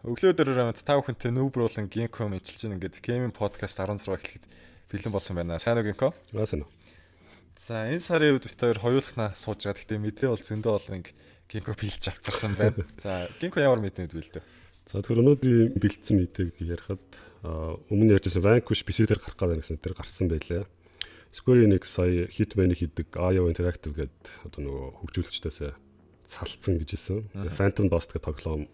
Өглөө өдрөөр амт та бүхэнтэй Нүүбэр болон Гинко мэдлж чинь ингээд Gaming Podcast 16 эхлэхэд бэлэн болсон байна. Сайн уу, Гинко? Аа, сайн уу. За, энэ сарын үед бит хоёр хоёулахнаа сууж байгаа. Гэхдээ мэдээ бол зөндөө олон Гинко бэлж авцарсан байна. За, Гинко ямар мэдээд бэлдэв? За, тэгэхээр өнөөдрийн бэлдсэн мэдээг ярихад өмнө ярьжсэн Vanquish PC дээр гарах гэдэг гэсэн тэр гарсан байлээ. Square Enix сая Hitman-ыг хийдэг IO Interactive гэдэг одоо нөгөө хөгжүүлэгчдээс салцсан гэж хэлсэн. Phantom Dust гэдэг тоглоом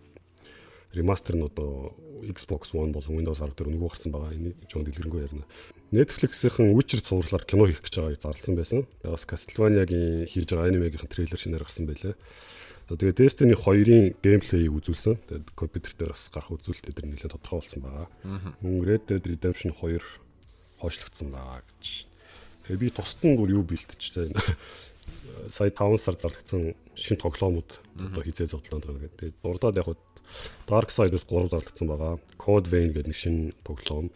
remaster нь одоо Xbox One болон Windows 10 дээр өнгөө гарсан байгаа. Энийг жоон дэлгэрэнгүй ярина. Netflix-ийн Witcher цувралаар кино хийх гэж байгааг зарласан байсан. Тэгээ бас Castlevania-гийн хийж байгаа анимегийн трейлер шинээр гарсан байлээ. За, тэгээ Destiny 2-ын gameplay ийг үзүүлсэн. Тэгээд компьютер дээр бас гарах үзүүлэлт дээр нэлээд тодорхой болсон байгаа. Мөн Red Dead Redemption 2 хойшлогдсон байгаа гэж. Тэгээ би тусад нь бүр юу бэлтчихсэн. Сая 5 сар зарлагдсан шинэ тоглоомууд одоо хизээ зовдлоонд байгаа гэдэг. Тэгээд дурдаад яг Darksiders 3 зарлагдсан байгаа. Code Vein гэдэг нэг шинэ тоглоом.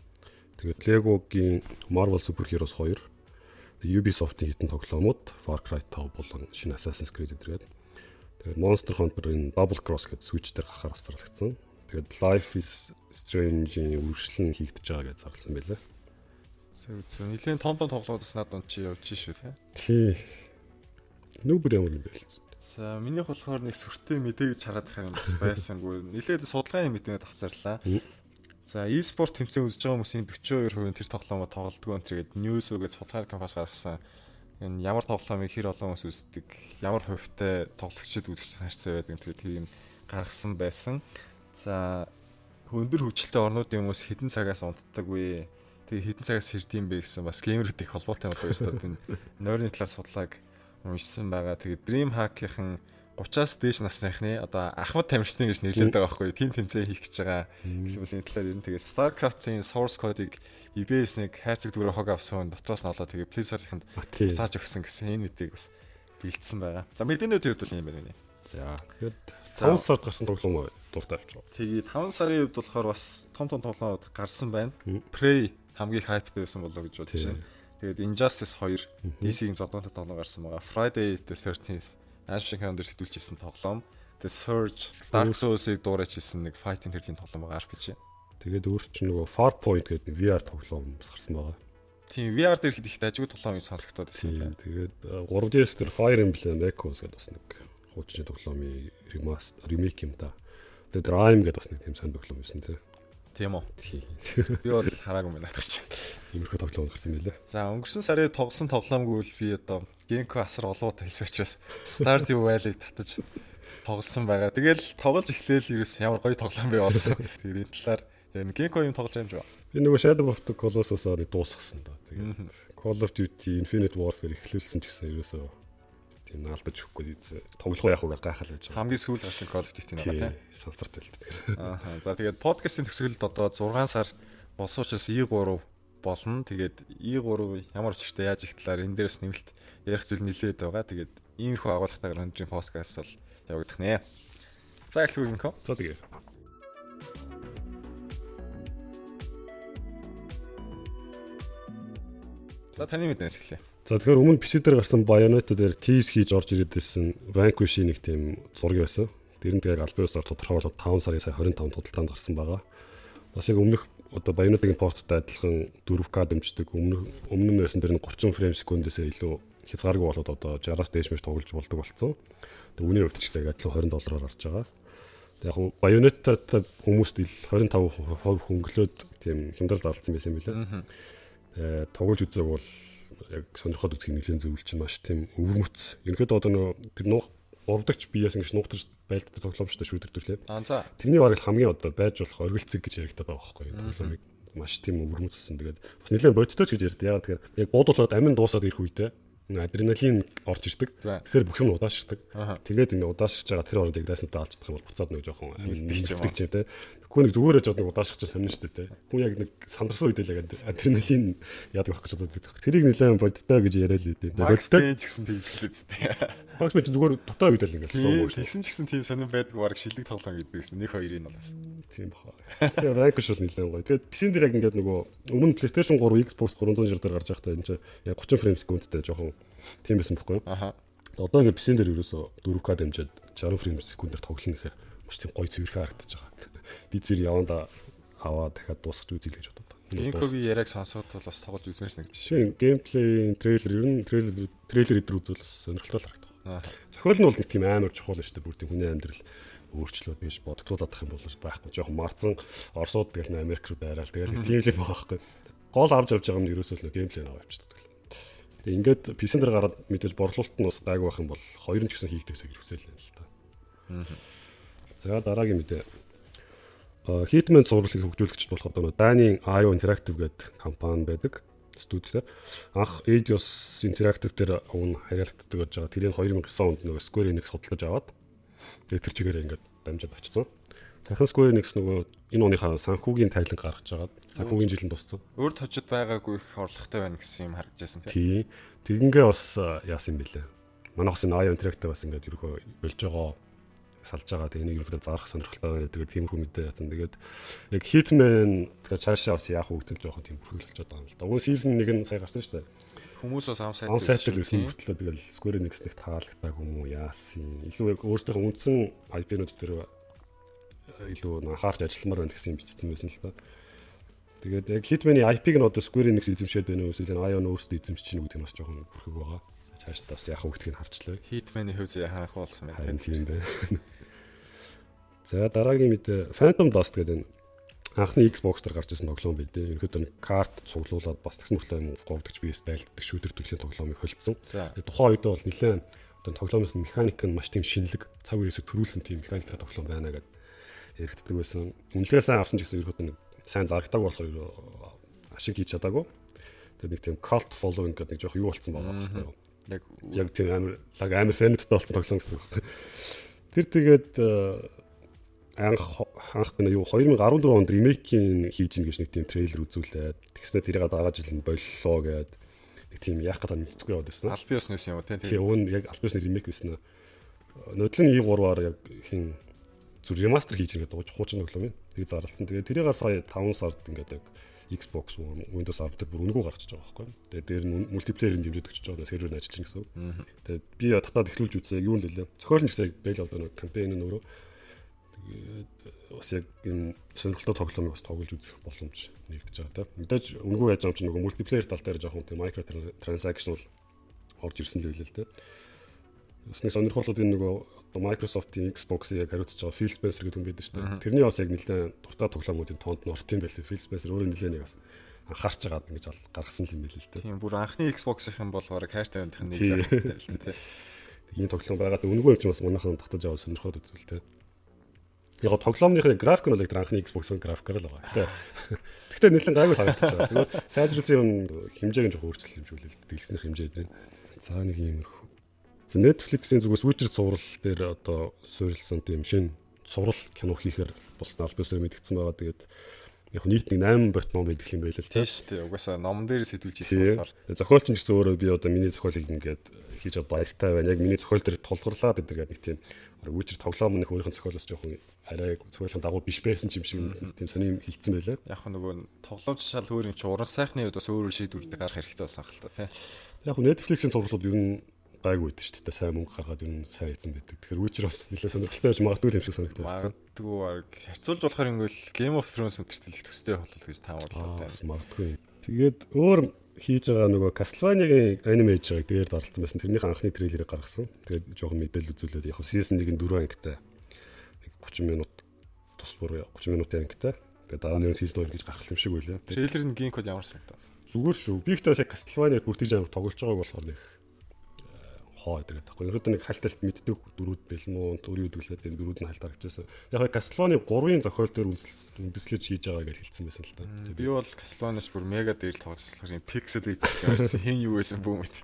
Тэгээд Lego-гийн Marvel Super Heroes 2, Ubisoft-ийн хитэн тоглоомууд, Far Cry 5 болон шинэ Assassin's Creed гэдэг. Тэгээд Monster Hunter-ын Double Cross гэдэг Switch дээр гарахаар бас зарлагдсан. Тэгээд Life is Strange-ийн үргэлжлэл нь хийгдэж байгаа гэж зарласан байлаа. Зөв, зөв. Нилийн том том тоглоомууд бас надад чи явж шүү, тий. Тий. Нүүбэр ямар юм бэ? За, минийх болохоор нэг сүртэй мэдээ гэж хараад их юм бас байсангүй. Нилээд судалгааны мэдээнд авцарлаа. За, e-sport тэмцээн үзэж байгаа хүмүүсийн 42% нь тэр тоглоомоо тоглодог энэ тэгээд News гэж судалгааны компас гаргасан. Энэ ямар тоглоомыг хэр олон хүмүүс үздэг, ямар хувьтай тоглогчид үзэж харьцаа байдаг энэ тийм гаргасан байсан. За, өндөр хөгжилтэй орнуудын хүмүүс хэдэн цагаас унтдаг вэ? Тэгээ хэдэн цагаас хэрдэм бэ гэсэн бас геймерүүд их холбоотой юм болоо гэж бодод энэ нойрны талаар судалгааг уншсан байгаа. Тэгээд Dream Hack-ийн 30-аас дээш насныхны одоо ахмад тамирчдын гэж нэрлэдэг байгаа байхгүй. Тим тэмцээн хийх гэж байгаа гэсэн бас энэ талаар ер нь тэгээд StarCraft-ийн source code-ыг eBay-с нэг хайрцаг дүүрээ хог авсан дотроос нь олоод тэгээд Blizzard-ийнхэнд буцааж өгсөн гэсэн энэ мэдээг бас бэлдсэн байгаа. За, мэдээний хувьд бол юм байна. За, тэгээд 5 сард гарсан тоглоом дуртай авчих. Тэгээд 5 сарын хувьд болохоор бас том том тоглоомууд гарсан байна. Prey хамгийн hype тай байсан болоо гэж бодож байна. Тэгээд Injustice 2, DC-ийн зодонтой тоглоом гарсан байгаа. Friday the 13th Action Counter хэдүүлчихсэн тоглоом. Тэгээд Surge, Dark Souls-ыг дуурайж хийсэн нэг fighting төрлийн тоглоом байгаа, RPG. Тэгээд өөр чинь нөгөө Farpoint гэдэг VR тоглоом бас гарсан байгаа. Тийм, VR дээр их дажгүй тоглоом гэж сонсогдоод байсан. Тэгээд 3DS дээр Fire Emblem Echoes гэдэг бас нэг хуучны тоглоомын remaster, remake юм та. Тэгээд Rime гэдэг бас нэг тийм сайн тоглоом байсан, тий. Тийм үү? Тийм. Би бол хараагүй юм байна наадах чи. Иймэрхүү тоглоом гарсан байлээ. За, өнгөрсөн сарын тоглосон тоглоомгүй бол би одоо Genko асар олон удаа хэлсэн учраас Stardew Valley-г татаж тоглосон байгаа. Тэгэл тоглож эхлээл ерөөс ямар гоё тоглоом бэ болсон. Тэгээд энэ талаар яг Genko юм тоглож юм жаа. Би нөгөө Shadow of the Colossus-аа нэг дуусгасан да. Тэгээд Call of Duty Infinite Warfare эхлүүлсэн ч гэсэн ерөөсөө тийм наалдаж өгөхгүй тоглох яах вэ гайхал байж байгаа. Хамгийн сүүл гарсан Call of Duty нэг тийм сансартай л дээ. Аа. За, тэгээд подкастын төгсгөлд одоо 6 сар болсон учраас E3 болно. Тэгээд E3 ямар учиртай, яаж их талаар энэ дээрс нэмэлт ярих зүйл нэлээд байгаа. Тэгээд иймэрхүү агуулгатайгаар өнөөдрийн подкаст бол явагдах нэ. За, эхлэв гинхо. За, тэгээ. За, таны мэднээс эхлэе. За, тэгэхээр өмнө PC дээр гарсан Bayonetta дээр tease хийж орж ирээд байсан Vanquish-ийн нэг тийм зураг байсан. Тэр нь тэгээд албан ёсоор тодорхой болоод 5 сарын сая 25 худалдаанд гарсан байгаа. Бас яг өмнөх одоо Bayonetta-гийн port тай адилхан 4K дэмждэг. Өмнө нь байсан тэр нь 30 frame секундээс илүү хязгааргүй болоод одоо 60-аас дээш мэж тоглож болдог болсон. Тэгээд үүний хувьд ч гэсэн адилхан 20 доллараар гарч байгаа. Яг хуу Bayonetta-тай хүмүүст 25% хөнгөлөөд тийм хямдрал зарласан байсан юм билээ. Тэгээ тоглож үзег бол яг сонирхоод үзэх нэлийн зөвлөж чинь маш тийм өвөрмөц. Ерөнхийдөө одоо нөгөө тэр нуух урдагч биеэс ингэж нуугдаж байлддаг тоглоом шүү дээ, шүүдэр төрлөө. Аа, за. Тэрний бараг хамгийн одоо байж болох оргилцэг гэж яригдаад байгаа байхгүй тоглоомыг маш тийм өвөрмөц болсон. Тэгээд бас нэлээд бодиттой ч гэж ярьд. Яагаад тэгэхээр яг буудуулаад амин дуусаад ирэх үедээ адреналин орж ирдэг. Тэгэхээр бүх юм удаашрдаг. Тэгээд ингээ удаашрч байгаа тэр оронд яг дайсантай алж чадах юм бол буцаад нэг жоохон амин нэмэгддэг ч юм те. Тэгэхгүй нэг зүгээрээ жоод нэг удаашрах чинь сонин шүү дээ те. Хүн яг нэг сандарсан үед л яг адреналин яадаг байх гэж боддог. Тэрийг нэлээд бодиттой гэж яриад л идэв. Бодиттой ч гэсэн тэггэлээ зү. Max Payne зүгээр дутаа үед л ингээ slow motion. Тэгсэн ч гэсэн тийм сонин байдаг, баг шилдэг тоглоом гэдэг гэсэн нэг хоёрын бол бас. Тийм баха. Тэгээ Vanquish бол нэлээд гоё. Тэгээд PC-н дээр яг ингээд нөгөө өмнө PlayStation 3, Xbox 360 дээр гарч байхдаа энэ чинь яг 30 frame секундтэй жоохон тийм байсан бохгүй юу? Аха. Одоо ингээд PC-н дээр ерөөсө 4K дэмжиж 60 frame секундээр тоглоно гэхээр маш тийм гоё цэвэрхэн харагдаж байгаа. Би зэрэг явандаа аваа дахиад дуусгаж үзье л гэж бодод. Гинкогийн яриаг сонсоход бол бас тоглож үзмээр санагдаж шин. Gameplay, трейлер ер нь трейлер эдэр үзвэл бас сонирхолтой л харагдах. Зохиол нь бол нэг тийм амар чухал шүү дээ. Бүр тийм хүний амьдрал өөрчлөөд гэж бодогдуулах юм бол байхгүй. Жохон марцсан Оросууд тэгэл Америк руу дайраал тэгэл тийм л юм байгаа байхгүй. Гол авч явж байгаа юм ерөөсөө л gameplay аваа явчихдаг. Тэгээ ингээд PC дээр гараад мэдээж борлуулалт нь бас гайгүй байх юм бол хоёр нь ч гэсэн хийгдэх гэж хүсэл байна л та. За, дараагийн мэдээ. Hitman цувралыг хөгжүүлэгчд болох одоо Дани IO Interactive гэдэг компани байдаг студитэй. Анх Eidos Interactive дээр уг харьяалагддаг гэж байгаа. Тэрийг 2009 онд нөгөө Square Enix худалдаж аваад тэгээ тэр чигээрээ ингээд дамжаад очсон. Дахин Square Enix нөгөө энэ оныхаа санхүүгийн тайлан гаргаж агаад санхүүгийн жилийн тусцсан. Өөр тожид байгаагүй их орлоготой байна гэсэн юм харагдажсэн. Тийм. Тэгингээ бас яасан юм бэлээ. Манайх бас энэ IO Interactive бас ингээд ерөхөө болж байгаа салж байгаа. Тэгээ энийг ерөнхийдөө зарах сонирхолтой байна. Тэгээд тиймэрхүү мэдээ яцсан. Тэгээд яг Hitman тэгэхээр цаашаа бас яах вэ гэдэг нь жоохон тийм бүрхэл болчиход байгаа юм л да. Уг season 1 нь сая гарсан шүү дээ. Хүмүүс бас ам сайт ам сайтал байсан мөртлөө тэгэл Square Enix нэг таалагдаагүй юм уу, яасан. Илүү яг өөрсдийнхөө үндсэн IP-нууд дээр илүү анхаарч ажилламаар байна гэсэн юм бичсэн байсан л да. Тэгээд яг Hitman-ы IP-г нь одоо Square Enix эзэмшээд байна уу, эсвэл IO нь өөрсдөө эзэмшиж чинь гэдэг нь бас жоохон бүрхэг байгаа. Цаашдаа бас яах вэ гэдгийг харчлаа. Hitman-ы хувьд харах болсон байна. Харин тийм байна. За, дараагийн мэдээ, Phantom Dust гэдэг энэ анхны Xbox дээр гарч ирсэн тоглоом байдээ. Ерөнхийдөө нэг карт цуглуулад бас тэгсэн мөртлөө юм говдогч биес байлддаг shooter төрлийн тоглоомыг холбосон. Тухайн үед бол нэлээд одоо тоглоомын механик нь маш тийм шинэлэг, цаг үеэсээ төрүүлсэн тийм механиктай тоглоом байна гэдээ яригддаг байсан. Үнэлгээ сайн авсан ч гэсэн ерөнхийдөө нэг сайн зарагдааг болохоор ашиг хийж чадаагүй. Тэгээд нэг тийм cult following гэдэг нэг жоох юу болцсон байгаа байхгүй юу? Яг тийм амар лаг амар fan үүдтэй болсон тоглоом гэсэн үг. Тэр тэгээд анх гэнэ юу 2014 онд remake ийн хийж ийн гэж нэг тийм трейлер үзүүлээд тэгснэ тэрийг дараа жил нь боллоо гээд нэг тийм яах гэдэг мэдхгүй яваад байсан. Аль биесны юм уу? Тийм. Тийм, уг нь яг аль биесны remake байсан. Нодлон E3-аар яг хин зүр remaster хийж ийн гэдэг хуучин тоглоом юм. Тэг зарласан. Тэгээ тэрийг сая 5 сард ингээд яг Xbox One, Windows 10 дээр бүр үнэгүй гаргаж байгаа байхгүй. Тэгээ дээр нь multiplayer ийн дэмжиж өгч байгаа, сервер нь ажиллаж гэсэн үг. Тэгээд би татаад эхлүүлж үзье. Юу нэлээ. Зохиол нь гэсэн байл одоо нэг кампайн нь өөрөө. Тэгээд бас яг энэ сонирхолтой тоглоомыг бас тоглож үзэх боломж нэгдэж байгаа та. Мэдээж үнэгүй яаж юм чинь нөгөө multiplayer тал дээр жоохон тийм micro transaction бол орж ирсэн л байлээ л дээ. Бас нэг сонирхолтой энэ нөгөө одоо Microsoft-ийн Xbox-ыг яг хариуцж байгаа Phil Spencer гэдэг хүн байдаг шүү дээ. Тэрний бас яг нэлээд дуртай тоглоомуудын тоонд нь орсон юм байлээ. Phil Spencer өөрөө нэлээд нэг бас анхаарч байгаад ингэж гаргасан юм байл л дээ. Тийм, бүр анхны Xbox-ийн юм бол бараг хайртай юмдах нэг л л дээ. Тийм тоглоом байгаа. Үнэгүй юм чинь бас манайхан татаж аваад сонирхоод үзвэл те. Яг тоглоомныхын график нь бол яг тэр анхны Xbox-ын графикаар л байгаа. Гэтэ нэлээд гайгүй харагдаж байгаа. Зүгээр сайжруулсан юм хэмжээг нь жоохон өөрчлөлт юм шиг үлээ л дэлгэцний хэмжээ дээ. За, нэг иймэрхүү. За, Netflix-ийн зүгээс Witcher цуврал дээр одоо суурилсан тийм шинэ цуврал кино хийхээр болсон аль биесээр мэдгдсэн байгаа. Тэгээд яг нийт нэг 8 бот ном байдаг юм байл л. Тийм шүү дээ. Угаасаа номон дээр сэтгүүлж ирсэн болохоор. Зохиолч нь гэсэн өөрөө би одоо миний зохиолыг ингээд хийж аваад баяртай байна. Яг миний зохиол дээр тулгуурлаад гэдэг нэг тийм Witcher тоглоом нэг өөрийнх нь зохиолоос жоохон арай зохиолын дагуу биш байсан ч юм шиг тийм сони хэлсэн байлаа. Яг нөгөө тоглоомч шал өөр юм чи уран сайхны хувьд бас өөр шийдвэрдэг гарах хэрэгтэй болсон хэл та тий. Яг Netflix-ийн цувралууд ер нь гайгүй байдаг шүү дээ. Сайн мөнгө гаргаад ер нь сайн хийсэн байдаг. Тэгэхээр Witcher бас нэлээд сонирхолтой байж магадгүй юм шиг санагдав. Магадгүй, баг харьцуулж болохоор ингээл Game of Thrones өнтертэй их төстэй болол гэж таамаглаад байна. Магадгүй. Тэгээд өөр хийж байгаа нөгөө Castlevania-гийн аниме хийж байгааг дээр зарласан байсан. Тэрнийх анхны трейлерыг гаргасан. Тэгээд жоохон мэдээлэл үзүүлээд яг season 1-ийн 4 ангитай 30 минут тус бүр 30 минутын ангитай. Тэгээд дараа нь season 2 гэж гарах юм шиг байлаа. Трейлер нь гинкод ямар санагдав? Зүгээр шүү. Би ихтэй бас Castlevania бүртгэж амар тоглож байгааг болохоор нэг хоо гэдэг таахгүй. Ерөөдөө нэг хальт хальт мэддэг дөрүүд бэлмүү, төрийн үдэглээд энэ дөрүүд нь хальт харагдчихсан. Яг Castlevania 3-ын зохиол дээр үндэслэж хийж байгаа гэж хэлсэн байсан л та. Би бол Castlevania-с бүр мега дээр тоглосон юм пиксел гэдэг хин юу байсан бүү мэт.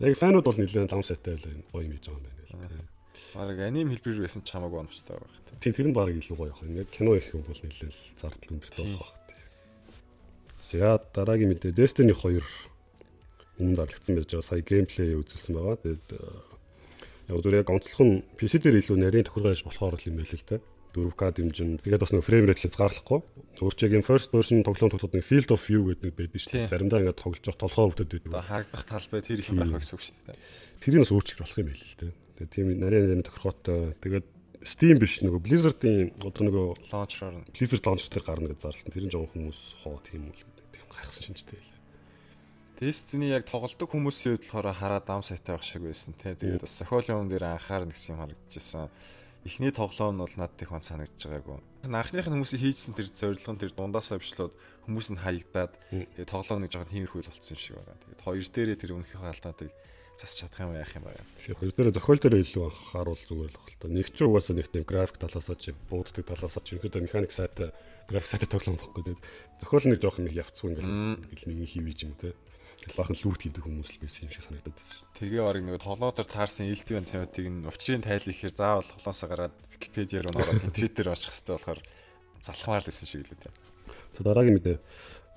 Яг fan ууд бол нэлээд лам сайтай байлаа, гоё юм хийж байгаа юм байна л. Бараг аним хэлбэр байсан ч хамаагүй оновчтой байх. Тийм, тэр нь бараг илүү гоё явах юм. Яг кино их юм бол нэлээд зардал өндөртэй болох байх. За, дараагийн мэдээ, Destiny 2 өмнө зарлагдсан байж байгаа. Сая gameplay үзүүлсэн байгаа. Тэгээд яг зүгээр яг онцлог нь PC дээр илүү нарийн тохиргоо болохоор л юм байл л та. 4K дэмжин. Тэгээд бас нэг frame rate хязгаарлахгүй. Өөр чи яг юм first person тоглоом тоглоход нэг field of view гэдэг нэг байдаг шүү дээ. Заримдаа ингээд тоглож явах толгой өвдөд байдаг. Харагдах талбай тэр их байх гэсэн үг шүү дээ. Тэрийг бас өөрчилж болох юм байл л та. Тэгээд тийм нарийн нарийн тохиргоотой. Тэгээд Steam биш, нөгөө Blizzard-ийн одоо нөгөө launcher-оор Blizzard launcher дээр гарна гэж зарласан. Тэр нь жоохон хүмүүс хоо тийм үү гэдэг тийм гайхсан шинжтэй байлаа. Destiny яг тоглодог хүмүүсийн хувьд болохоор хараад ам сайтай байх шиг байсан те. Тэгээд бас зохиолын юм дээр анхаарна гэсэн юм харагдчихсан. Эхний тоглоом нь бол надад их он санагдаж байгаагүй. Анхных нь хүмүүсийн хийжсэн тэр зорилго нь тэр дундаасаа бишлээд хүмүүс нь хаягдаад, тэгээд тоглоом нэг жоохон тиймэрхүү л болсон юм шиг байгаа. Тэгээд хоёр дээрээ тэр өмнөхийнхөө алдааныг засч чадах юм яах юм байна. Тэгэхээр хоёр дээрээ зохиол дээрээ илүү анхааруул зүгээр л хэл та. Нэг ч угаасаа нэг тийм график талаасаа чи бууддаг талаасаа чи ерөнхийдөө механик сайтай, график сайтай тоглоом байхгүй. Тэгээд зохиол нэг жоохон их явцгүй ингээл нэг хийвэж юм те. Баахан loot хийдэг хүмүүс л байсан юм шиг санагдаад байсан шүү. Тэгээ барыг нөгөө тоглоом дээр таарсан элдв янзын нь учрын тайл ихээр заавал тоглоосоо гараад Википедиа руу ороод интернет дээр очих хэрэгтэй болохоор залхмаар л байсан шиг лээ тийм. За, дараагийн мэдээ.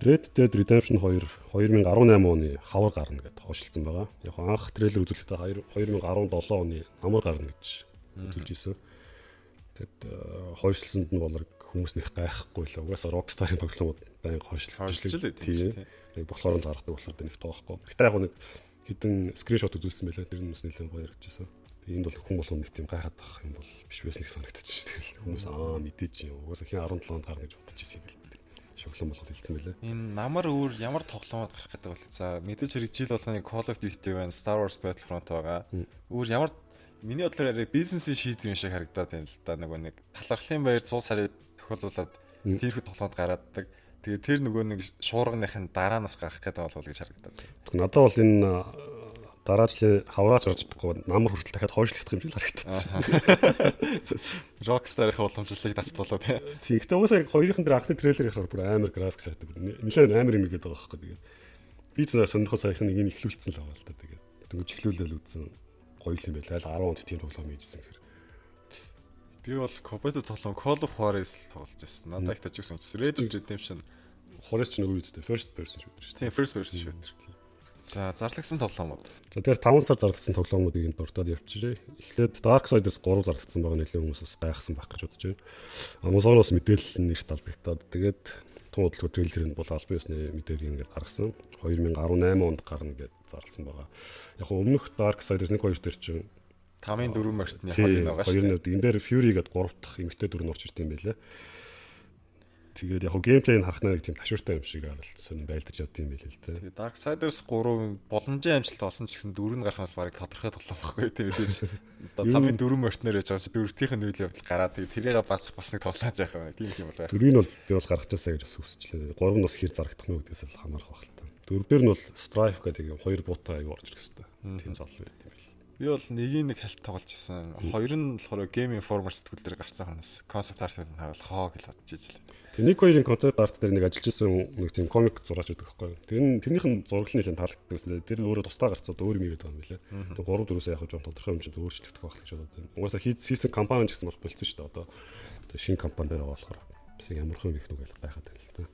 Red Dead Redemption 2 2018 оны хавар гарна гэдээ хойшлцсон байгаа. Яг анх трейлер үзүүлэхдээ 2017 оны намар гарна гэж үзүүлж ирсэн. Тэгэд хойшлсонд нь болор хүмүүс нэг гайхгүй л, угаасаа Rockstar-ын тоглоомууд байнга хойшлж л тийм. Яг болохоор нь заргадаг болохоор би нэг тоохгүй. Гэтэ яг нэг хэдэн screenshot үзүүлсэн байлаа. Тэр нь бас нэлээд гоё яригдчихсан. Тэгээ энд бол хүн болгоно нэг тийм гайхаад байх юм бол биш байсан их санагдчих. Тэгэл хүмүүс аа мэдээж юм. Угаасаа хин 17 онд гарна гэж бодож ирсэн юм бэл. Шоглон болгоод хэлсэн байлаа. Энэ намар өөр ямар тоглоомод гарах гэдэг бол, за, мэдээж хэрэг жил болгоны Call of Duty байна, Star Wars Battlefront байгаа. Өөр ямар, миний бодлоор арай бизнесийн шийдвэр юм шиг харагдаад байна л да. Нөгөө нэг талархлын баяр 100 сарын тохиолдуулаад тиймэрхүү тоглоомод гарааддаг. Тэгээ тэр нөгөө нэг шуурганых нь дараа нас гарах гэдэг болов гэж харагдаад байна. Надад бол энэ дараа жилийн хавраач гарч чадахгүй намар хүртэл дахиад хойшлогдох юм шиг л харагдав. Rockstar-ийн уламжлалыг давтуулаа тий. Тийм. Гэтэ угаасаа хоёрын дээр анхны трейлер харахаар бүр амар график сайтай. Нилээн амар юм игээд байгаа байхгүй. Тэгээд би зөв сонирхол саяхан нэг юм ихлүүлсэн л байгаа л та. Тэгээд дөнгөж ихлүүлэл үзсэн, гоё юм байл. Аль 10 онд тийм тоглоом хийжсэн гэхээр. Би бол competitive тоглоом Call of Juarez л тоглож байсан. Надад их тажигсан. Red Dead Redemption. Juarez ч нөгөө үстэй first person shooter шүү дээ. Тийм, first person shooter. За, зарлагдсан тоглоомууд. За, тэгэхээр 5 сар зарлагдсан тоглоомуудыг энд дуртад явчихъя. Эхлээд Darksiders 3 зарлагдсан байгаа, нэлээд хүмүүс бас гайхсан байх гэж бодож байна. Amazon-оос мэдээлэл нь эрт алдагдаад, тэгээд тун удалгүй трейлерыг бол албан ёсны мэдээлэл ингээд гаргасан. 2018 онд гарна гэж зарласан байгаа. Яг өмнөх Darksiders 1 2 дээр чинь 5-ын 4 морьтны 2 байгаа шүү дээ. Энэ дээр Fury гэдэг 3 дахь эмэгтэй дүр нь орж ирд юм байлээ. Тэгээд яг gameplay г харах нэг тийм ташууртай юм шиг сонин байлдаж явд юм байл л дээ. Тэгээд Darksiders 3 боломжийн амжилт олсон ч гэсэн дөрөв нь гарах нь барыг тодорхой тоглоом байхгүй тийм мэдээж. Одоо 5-ын 4 мортноор яж байгаа чи дөрөвтийнх нь үйл явдал гараад тэгээд тэрийг бацах бас нэг тоглоож явах юм. Тийм юм бол байх. Дөрвийг нь бол би бол гаргachаасаа гэж бас хүсчихлээ. 3 нь бас хэр зарагдах нь гэдгээс л хамаарах байх л та. Дөрөв дээр нь бол Strife гэдэг юм хоёр буутай аюу орж ирэх хэвээр. Тийм залуу байт юм бэл. Би бол нэгийг нэг хальт тоглож исэн. Хоёр нь болохоор Game Informer сэтгүүл дээр гарсан ханаас concept art-ыг хараад хоо гэж бодож ижлээ. Тэр нэг хоёрын concept art дээр нэг ажиллаж исэн нэг тийм комик зураач байдаг байхгүй юу. Тэр нь тэрнийх нь зураглал нэлээд таалагддаг байсан. Тэр нь өөрөө тусдаа гарцаад өөр юм хийгээд байгаа юм билээ. Тэр 3 4-өөс яг жоохон тодорхой хэмжээнд өөрчлөгдөх байх л гэж бодод байна. Угаасаа хийсэн компани ч гэсэн бол болцсон шүү дээ. Одоо шинэ компани дээр байгаа болохоор бас ямар хэн их нүг гайхаад байна л да.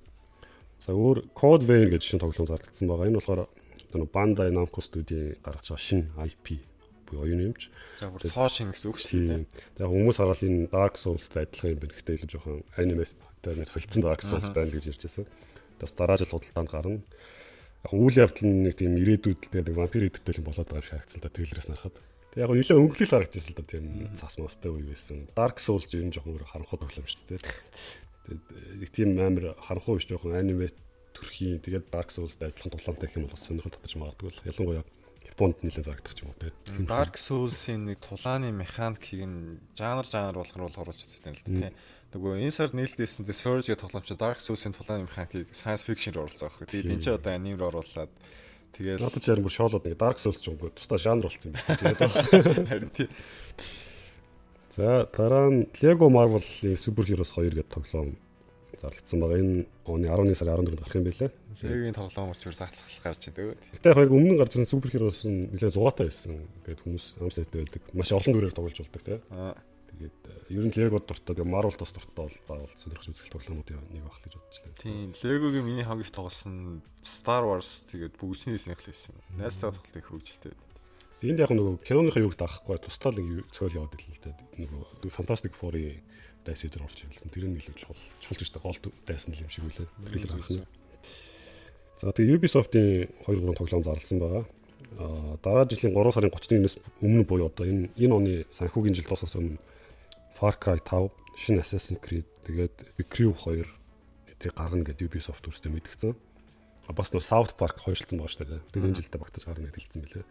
За, өөр Code Vein гэж шинэ тоглоом зарлагдсан байгаа. Энэ болохоор одоо Bandai Namco студийн гаргаж байгаа шинэ IP буюу оюун юмч. За, бүр цоо шин гэсэн үг шүү дээ. Тэгээ хүмүүс хараад энэ Dark Souls-тай адилхан юм байна. Гэхдээ илүү жоохон аниме-тай нэг холцсон Dark Souls байна гэж ярьж байсан. Бас дараа жил худалдаанд гарна. Яг үйл явдал нь нэг тийм ирээдүйд л нэг вампир идэвхтэй юм болоод байгаа юм шиг харагдсан та трейлерээс харахад. Тэгээ яг нэлээд өнгөлөл харагдчихсан л да, тийм цаас мостой үе байсан. Dark Souls ер нь жоохон өөр харанхуй тоглоом шүү дээ. Тэгээд нэг тийм амар харанхуй биш, жоохон аниме төрхийн, тэгээд Dark Souls-тай адилхан тулаантай гэх юм бол сонирхол татаж магадгүй л. Ялангуяа Японд нэлээд зарагдах ч юм уу те. Dark Souls-ийн нэг тулааны механикийг нь жанр болгон руу оруулж үзсэн л да тийм. Нөгөө энэ сар нийлдээсэн The Surge гэх тоглоом чи Dark Souls-ийн тулааны механикийг science fiction руу оруулсан байхгүй. Тэгээд энэ чи одоо аниме руу оруулаад тэгээд надад ч харин бүр шоолоод нэг Dark Souls ч үгүй тусдаа жанр болсон юм байна. Харин тий. За, дараа нь Lego Marvel-ийн Super Heroes 2 гэдэг тоглоом зарлагдсан байгаа. Энэ оны 11 сарын 14-нд гарах юм байлээ. Легогийн тоглоом учраас затлах гарч идэг. Гэтэ яг өмнө нь гарч ирсэн Super Heroes нь нэлээд зугаатай байсан гэхэд хүмүүс ам сайтай байдаг. Маш олон дүрээр тоглож болдог тий. Тэгээд ер нь Lego дуртай, тэгээд Marvel тус дуртай бол заавал сонирхож үзэх тоглоомуудын нэг байх л гэж бодож байна. Тийм, Lego-гийн миний хамгийн их тоглосон Star Wars, тэгээд бүгжний хийсэн их л байсан юм. Найзтайгаа тоглох их хөвгөлтэй. Энд яг нөгөө киноныхаа юг даахгүй тусдаа л нэг цойл яваад ирлээ л дээ. Нөгөө Fantastic Four-ийн дайс дээр орж ирсэн. Тэр нь илүү чухал чухал ч гэдэг гол дайсан юм шиг үлээ. Трейлер гарах нь. За, тэгээ Ubisoft-ийн 2 3 тоглоом зарласан байгаа. Дараа жилийн 3 сарын 31-ээс өмнө буюу одоо энэ оны санхүүгийн жил дуусахаас өмнө Far Cry 5, шинэ Assassin's Creed, тэгээд The Crew 2 эдийг гаргана гэдэг Ubisoft өөрсдөө мэдгдсэн. Бас нөө South Park хойшлцсан байгаа шүү дээ. Тэр энэ жилдээ багтаж гарна гэж хэлсэн билээ.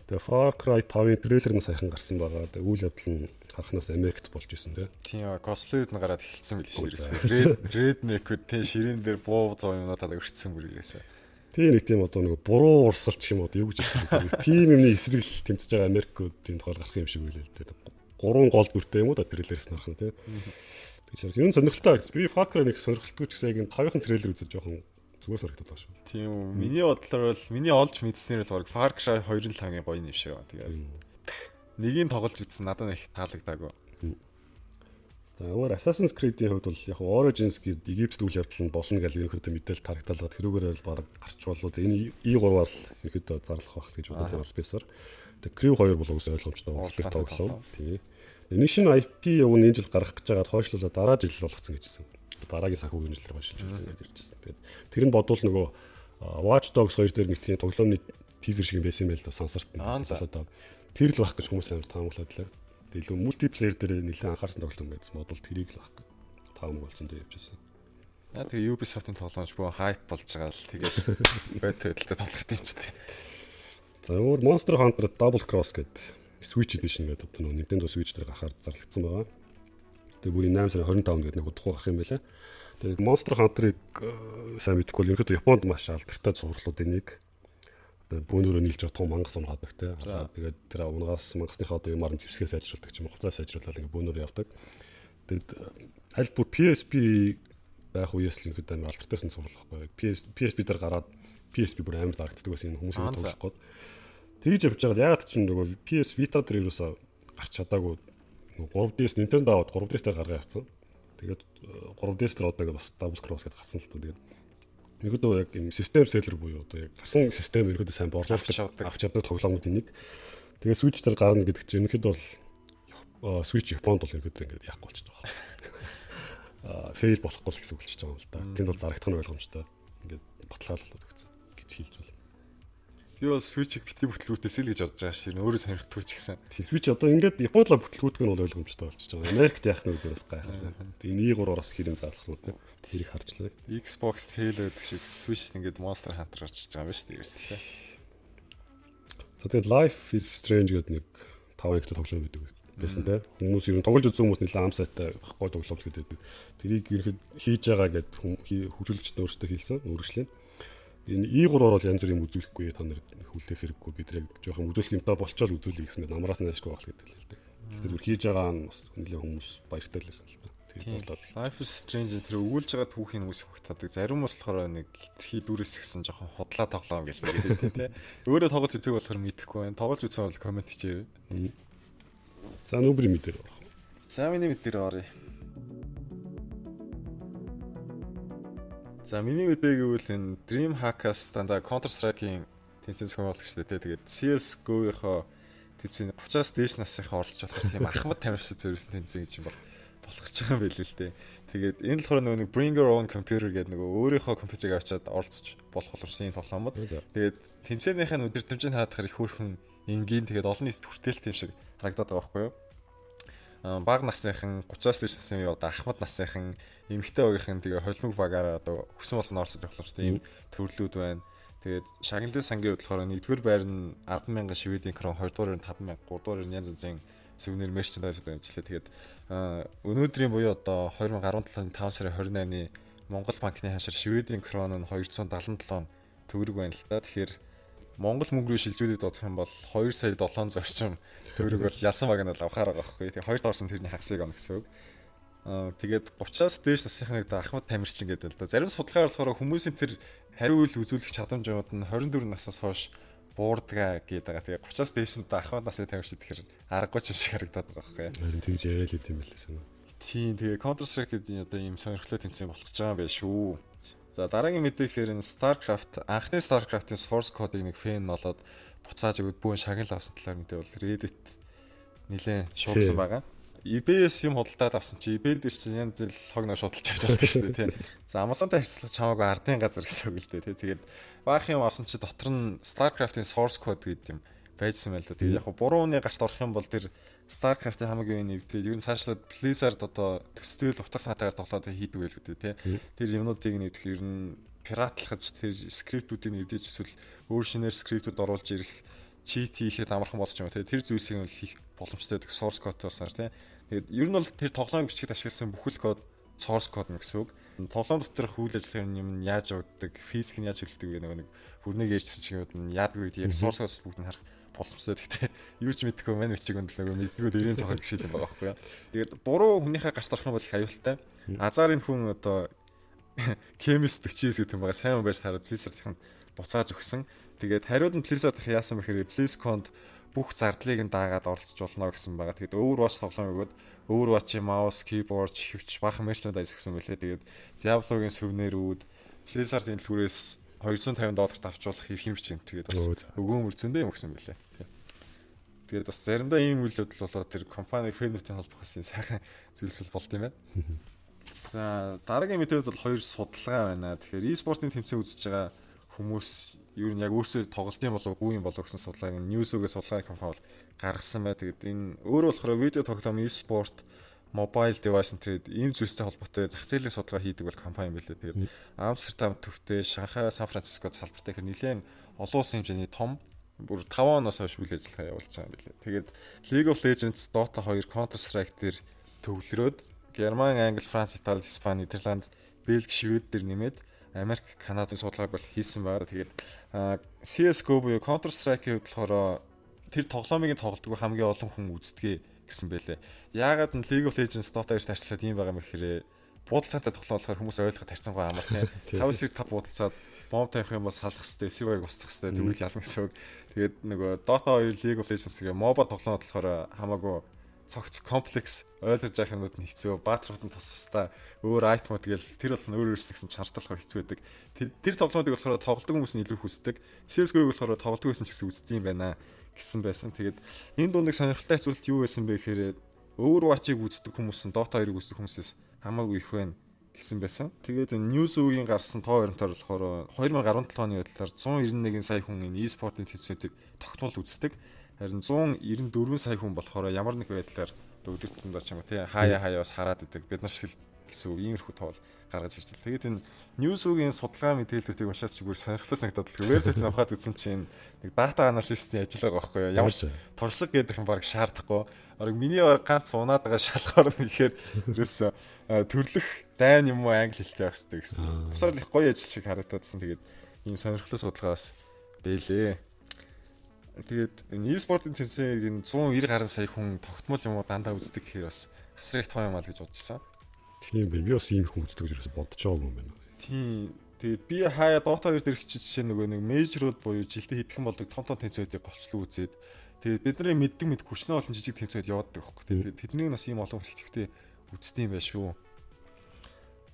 Тэгээ Far Cry 5-ын трейлер нь саяхан гарсан байгаа. Тэгээ үйл явдал нь харахнаас Америкт болж исэн тий. Тийм, косплейуд нь гараад эхэлсэн билээ шүү дээ. Redneck-үүд тий ширээн дээр буу зоо юмнуудаа өртсөн бүр ирээсэ. Тийм, нэг тийм одоо нэг буруу урсгалч юм уу, юу гэж хэлэх вэ? Тийм юмны эсрэг л тэмцэж байгаа Америкууд тийм тухай гарах юм шиг байлээ л дээ. Гурван гол дүртэй юм уу да трейлерээс нь харах нь тий. Тэгэхээр ер нь сонирхолтой байц. Би Far Cry нэг сонирхолтгүй ч гэсэн яг энэ 5-ын трейлер үзэж жоохон зүгээр санагдаад байгаа шүү. Тийм үү. Миний бодлоор бол, миний олж мэдснээр л баг Far Cry 2-ын л хамгийн гоё юм шиг байна. Тэгээд нэгийг тоглож үзсэн, надад нэг таалагдаагүй. За, өөр Assassin's Creed-ийн хувьд бол яг Origins гээд Египтэд үйл явдал нь болно гэж ерөнхийдөө мэдээлэл тарагтаалгаад тэрүүгээр л баг гарч болоод энэ E3-аар л ерөнхийдөө зарлах байх гэж бодоод бол бисар. Тэгээ Crew 2 бол угсаа ойлгомжтой урлагийн тоглоом. Тий. Энэ шинэ IP явна энэ жил гаргах гэж байгаад хойшлуулаад дараа жил болгоцсон гэжсэн. Дараагийн санхүүгийн жилээр хойшилж болсон гэж ярьжсэн. Тэгээд тэр нь бодвол нөгөө Watch Dogs 2 дээр нэг тийм тоглоомны teaser шиг юм байсан юм байл та, сансарт нь. Тэр л байх гэж хүмүүс амар таамаглаад лээ. Тэгээ илүү multiplayer дээр нэлээд анхаарсан тоглоом байсан. Бодвол тэрийг л байх гэж таамаг болсон дээр явж байсан. Аа, тэгээ Ubisoft-ын тоглоомч бүх hype болж байгаа л тэгэл байт байдалтай тоглох юм ч тийм. За, өөр Monster Hunter Double Cross гэдэг Switch Edition гэдэг одоо нөгөө Nintendo Switch дээр гарахаар зарлагдсан байгаа. Тэгээ бүрийн 8 сарын 25-нд гэдэг нэг удахгүй гарах юм байлаа. Тэгээ Monster Hunter-ыг сайн мэдэхгүй бол ерөнхийдөө Японд маш алдартай цувралуудын нэг. Бөөнөрөө нийлж байгаа том мангас унагадаг те. Тэгээд тэр унгаас мангасныхаа одоо юмар нь зэвсгээ сайжруулдаг ч юм уу, хувцас сайжруулаад ингээ бөөнөрөө явдаг. Тэгээд аль бүр PSP байх үеэс л ерөнхийдөө амар алдартай цуврал байхгүй. PSP дээр гараад PSP бүр амар зарагддаг байсан, энэ хүмүүсийн тоглох гээд. Тэгж явж байгаа. Ягаад ч нөгөө PS Vita дээр ерөөсөө гарч чадаагүй 3DS, Nintendo аваад 3DS дээр гаргаа явцсан. Тэгээд 3DS дээр одоо ингээ бас Double Cross гэдээ гарсан л та. Тэгээд ерөөдөө яг юм system seller буюу одоо яг гарсан систем ерөөдөө сайн борлуулдаг, авч явдаг тоглоомнуудын нэг. Тэгээд Switch дээр гарна гэдэг чинь ерөнхийдөө бол Switch Японд бол ерөнхийдөө ингээд яахгүй болчихж байгаа. Fail болохгүй л гэсэн үг болчихж байгаа юм л да. Тэнд бол зарагдах нь ойлгомжтой. Ингээд баталгаалал өгсөн гэж хэлж байна. Би бол Switch-ийг бити бүтлгүүтээс л гэж бодож байгаа шин өөрөө сонирхдгүй ч гэсэн. Тий, Switch одоо ингээд Японд л бүтлгүүтг нь бол ойлгомжтой болчихж байгаа. Америкт яах нь гэдэг бас гайхалтай. Тэгээ энэ E3-аас хэрэг заалах уу те. Тэрийг харж лээ. Xbox Halo гэдэг шиг Switch ингээд Monster Hunter гарч байгаа юм байна шүү дээ. Ерөөсөө. За, тэгээд Life is Strange гэдэг нэг 5 ангитай тоглоом байдаг байсан те. Хүмүүс ер нь тоглож үзсэн хүмүүс нэлээд ам сайтай гой тоглоом л гэдэг. Тэрийг ерхэд хийж байгаа гэд хөгжүүлэгчд өөрсдөө хэлсэн, өөрчлөө. Энэ E3-оор бол янз бүрийн үзүүлэхгүй, та нар хүлээх хэрэггүй, бид нэг жоохон үзүүлэх юмтай болчоод үзүүлэх гэсэн, намраас наашгүй байх гэдэг л дээ. Гэтэ зүгээр хийж байгаа нь бас нэлээд хүмүүс баяртай л байсан л та. Тэр болоод Life is Strange тэр өгүүлж байгаа түүхийн хүмүүс хөгтадаг. Зарим хүмүүс болохоор нэг хитрхи дүрээс гисэн жоохон худлаа тоглоом гэл нэг гэдэг тий. Өөрөө тоглож үзег болохоор мэдэхгүй байна. Тоглож үзсэн бол comment хийчээрэй. За, нүбри мэдээр орох. За, миний мэдээр оръё. За, миний мэдээ гэвэл энэ DreamHack-аас дандаа Counter Strike-ийн тэмцээн зохион байгуулагч тий. Тэгээд CS:GO-ийнхоо тэмцээн 30-аас дээш насныхаа оролцож болох тийм ахмад тамирчид зориулсан тэмцээн гэж юм бол болох гэж байгаа юм байл л дээ. Тэгээд энэ болохоор нөгөө нэг bring your own computer гэдэг нөгөө өөрийнхөө компьютерийг авчиад оролцож болох боломжтой тоглоомод. Тэгээд тэмцээнийхээ өдөр тэмцээн хараад их хөөрхөн энгийн, тэгээд олон нийтэд хүртээлтэй юм шиг харагдаад байгаа байхгүй юу? Бага насныхан, 30-аас дээш насны, одоо ахмад насныхан, эмэгтэй багийнхан, тэгээ холимог багаараа одоо хүсэн болгоно оролцож боломжтой ийм төрлүүд байна. Тэгээд шагналын сангийн хувьд болохоор нэгдүгээр байр нь 10,000 шведийн крон, хоёрдугаар нь 5,000, гуравдугаар нь янз янзын souvenir merchandise дэмжлээ. Тэгээд өнөөдрийн буюу одоо 2017 оны 5 сарын 28-ны Монгол банкны ханшаар шведийн крон нь 277 төгрөг байна л да. Тэгэхээр Монгол мөнгө рүү шилжүүлээд бодох юм бол 2 сая 700 орчим төгрөг бол ялсан баг нь бол авахаар байгаа байхгүй. Тэгээ хоёр доорсон тэрний хагасыг онно гэсэн үг. Тэгээд 30-аас дээш насныхны нэг ахмад тамирчин гэдэг л да. Зарим судалгаар болохоор хүмүүсийн тэр хариу үйл үзүүлэх чадамжууд нь 24 наснаас хойш буурдгаа гэдэг байгаа. Тэгээ 30-аас дээш нь ахмад насны тамирчин тэгэхээр аргагүй ч юм шиг харагдаад байгаа байхгүй. Харин тэгж яриа л идэм байл санаа. Тийм, тэгээ Counter Strike гэдэг одоо ийм сонирхолтой тэмцээн болох гэж байгаа юм байна шүү. За, дараагийн мэдээ гэхээр энэ StarCraft, анхны StarCraft-ын source code-ыг нэг fan болоод буцааж өгöd бүүн шагнал авсан талаар мэдээ бол Reddit нэлээд шуугсан байгаа. eBay-с юм худалдаад авсан чи eBay дээр чинь янз бүр хог нөө шуудалж авч болдог шүү дээ тий. За, Amazon-тай харьцуулах чамаагүй ардын газар гэсэн үг л дээ тий. Тэгээд баах юм авсан чи дотор нь StarCraft-ын source code гэдэг юм Байжсан байл да. Тэгээд яг буруу хүний гарт орох юм бол тэр StarCraft-ийн хамгийн нэвдээд ер нь цаашлаад Blizzard одоо төсдөөл утга санаагаар тоглоод хийдэг байлгүй дээ, тий. Тэр юмнуудыг нэвдэх, ер нь пиратлахаж, тэр скриптүүдийг нэвдэж, эсвэл өөр шинээр скриптүүд оруулж ирэх, cheat хийхэд амархан болж юм, тий. Тэр зүйлсийг нь хийх боломжтой байдаг source code болсоор, тий. Тэгээд ер нь бол тэр тоглоом бичихэд ашигласан бүхэл код source code гэсэн үг. Тоглоом доторх үйл ажиллагааны юм нь яаж явагддаг, физик нь яаж хөлдөг гэх нэг бүрнийг ээжсэн чиг юм яадаг үед яг source code бүгд нь харах боломжтой. Гэхдээ юу ч мэдэхгүй мань бичиг үнд нөгөө мэддэггүй дэрийн цохог гişэл юм байгаа байхгүй юу. Тэгээд буруу хүнийхээ гарт орох юм бол их аюултай. Азарын хүн одоо chemist 49 гэдэг юм байгаа, сайн байж хараад Blizzard-ийн буцааж өгсөн. Тэгээд хариуд нь Blizzard-ийн яасан бэхээр BlizzCon-д бүх зардлыг нь даагаад оролцож болно гэсэн байгаа. Тэгээд Overwatch тоглоом өгөөд Overwatch-ийн mouse, keyboard, чихвч, баахан merchandise өгсөн байлээ. Тэгээд Diablo-гийн сувенирүүд, Blizzard-ийн дэлгүүрээс 250 долларт авч болох эрх юм чинь. Тэгээд бас өгөөмөр зөндөө юм өгсөн байлээ. Тэгээд бас заримдаа ийм үйл явдал болоод тэр компани fan үүдийн холбох бас юм сайхан зүйлс болд юм байна. За, дараагийн мэдээлэл бол хоёр судалгаа байна. Тэгэхээр e-спортын тэмцээн үзэж байгаа хүмүүс ер нь яг өөрсдөө тоглолт юм болов уу, юм болов гэсэн судалгааг Newzoo-гээ судалгаа компани бол гаргасан бай. Тэгээд энэ өөрөө болохоор видео тоглоом, e-спорт, mobile device энэ ийм зүйлстэй холбоотой зах зээлийн судалгаа хийдэг бол компани юм билээ. Тэгээд Амстердам төвтэй, Шанхай, Сан Францискод салбартай гэхээр нэлээд олон улсын хэмжээний том, бүр 5 оноос хойш үйл ажиллагаа явуулж байгаа юм билээ. Тэгээд League of Legends, Dota 2, Counter Strike дээр төвлөрөөд Герман, Англи, Франц, Итали, Испани, Нидерланд, Бельги, Швед дээр нэмээд Америк, Канадын судалгааг бол хийсэн байна. Тэгээд CS:GO буюу Counter Strike-ийн хувьд болохоор тэр тоглоомыг тоглодог хамгийн олон хүн үздэг гэсэн байлээ. Яагаад нь League of Legends, Dota 2-т харьцлаад ийм байгаа юм гэхээр буудалцаатай тоглоом болохоор хүмүүс ойлгоход харьцангуй амар, тийм. 5 эсрэг 5 буудалцаад бомб тавих юм бол салах хэвээр, SVY-г устгах хэвээр, тэгвэл ялна гэсэн үг. Тэгээд нөгөө Dota 2, League of Legends гэх MOBA тоглоом болохоор хамаагүй цогц, комплекс, ойлгож явах юмнууд нь хэцүү. Баатрууд нь тус тусдаа өөр item ууд гээл тэр бол нь өөр өөрсдөө гэсэн чартал болохоор хэцүү байдаг. Тэр тоглоомыг болохоор тоглодог хүмүүс нь илүү хүсдэг. CS:GO-г болохоор тоглодог байсан ч гэсэн үздэг юм байна гэсэн байсан. Тэгээд энэ дундыг сонирхолтой зүйлт юу байсан бэ гэхээр Overwatch-ыг үздэг хүмүүс нь Dota 2-ыг үздэг хүмүүсээс хамаагүй их байна гэсэн байсан. Тэгээд Newzoo-гийн гарсан тоо баримтаар болохоор 2017 оны байдлаар 191 сая хүн энэ e-спортын тэмцээнүүдийг тогтмол үздэг. Харин 194 сая хүн болохоор ямар нэг байдлаар өдөр тутамдаа ч юм уу, тий, хаяа хаяа бас хараад идэг. Бид нар шиг л гэсэн үг, иймэрхүү тоол гаргаж ирж байна. Тэгээд энэ Newzoo-гийн судалгаа мэдээллүүдийг уншаас чи бүр сонирхолтой санагдаад л вебсайт авахад үзсэн чинь нэг data analyst ын ажил байгаа байхгүй юу? Ямар ч туршлага гэдэг юм баг шаардахгүй. Бараг миний баг ганц унаад байгаа шалгаар нь гэхээр ерөөсө төрлөх дайн юм уу англи хэлтэй байх хэрэгтэй гэсэн. Бусаар л их гоё ажил шиг харагдадсан. Тэгээд ийм сонирхолтой судалгаа бас бэлээ. Тэгээд энэ e-спортын тэмцээнийг энэ 190 гаруй сая хүн тогтмол юм уу дандаа үздэг гэхээр бас хасрыг тоо юм аа л гэж бодчихсон. Тийм бэ. Би бас ийм хүн үздэг гэж ерөөсө бодож байгаагүй юм байна. Тийм. Тэгээд би хаяа Dota 2 дээр хичиж, жишээ нөгөө нэг major ууд буюу жилдээ хэдхэн болдог том том тэмцээнүүдийг голчлон үзээд, тэгээд бидний мэддэг мэд хүчнээ олон жижиг тэмцээнд явуулдаг байхгүй. Тэгээд тэднийг бас ийм олон хүмүүс итгэвтэй үздэг юм байна шүү.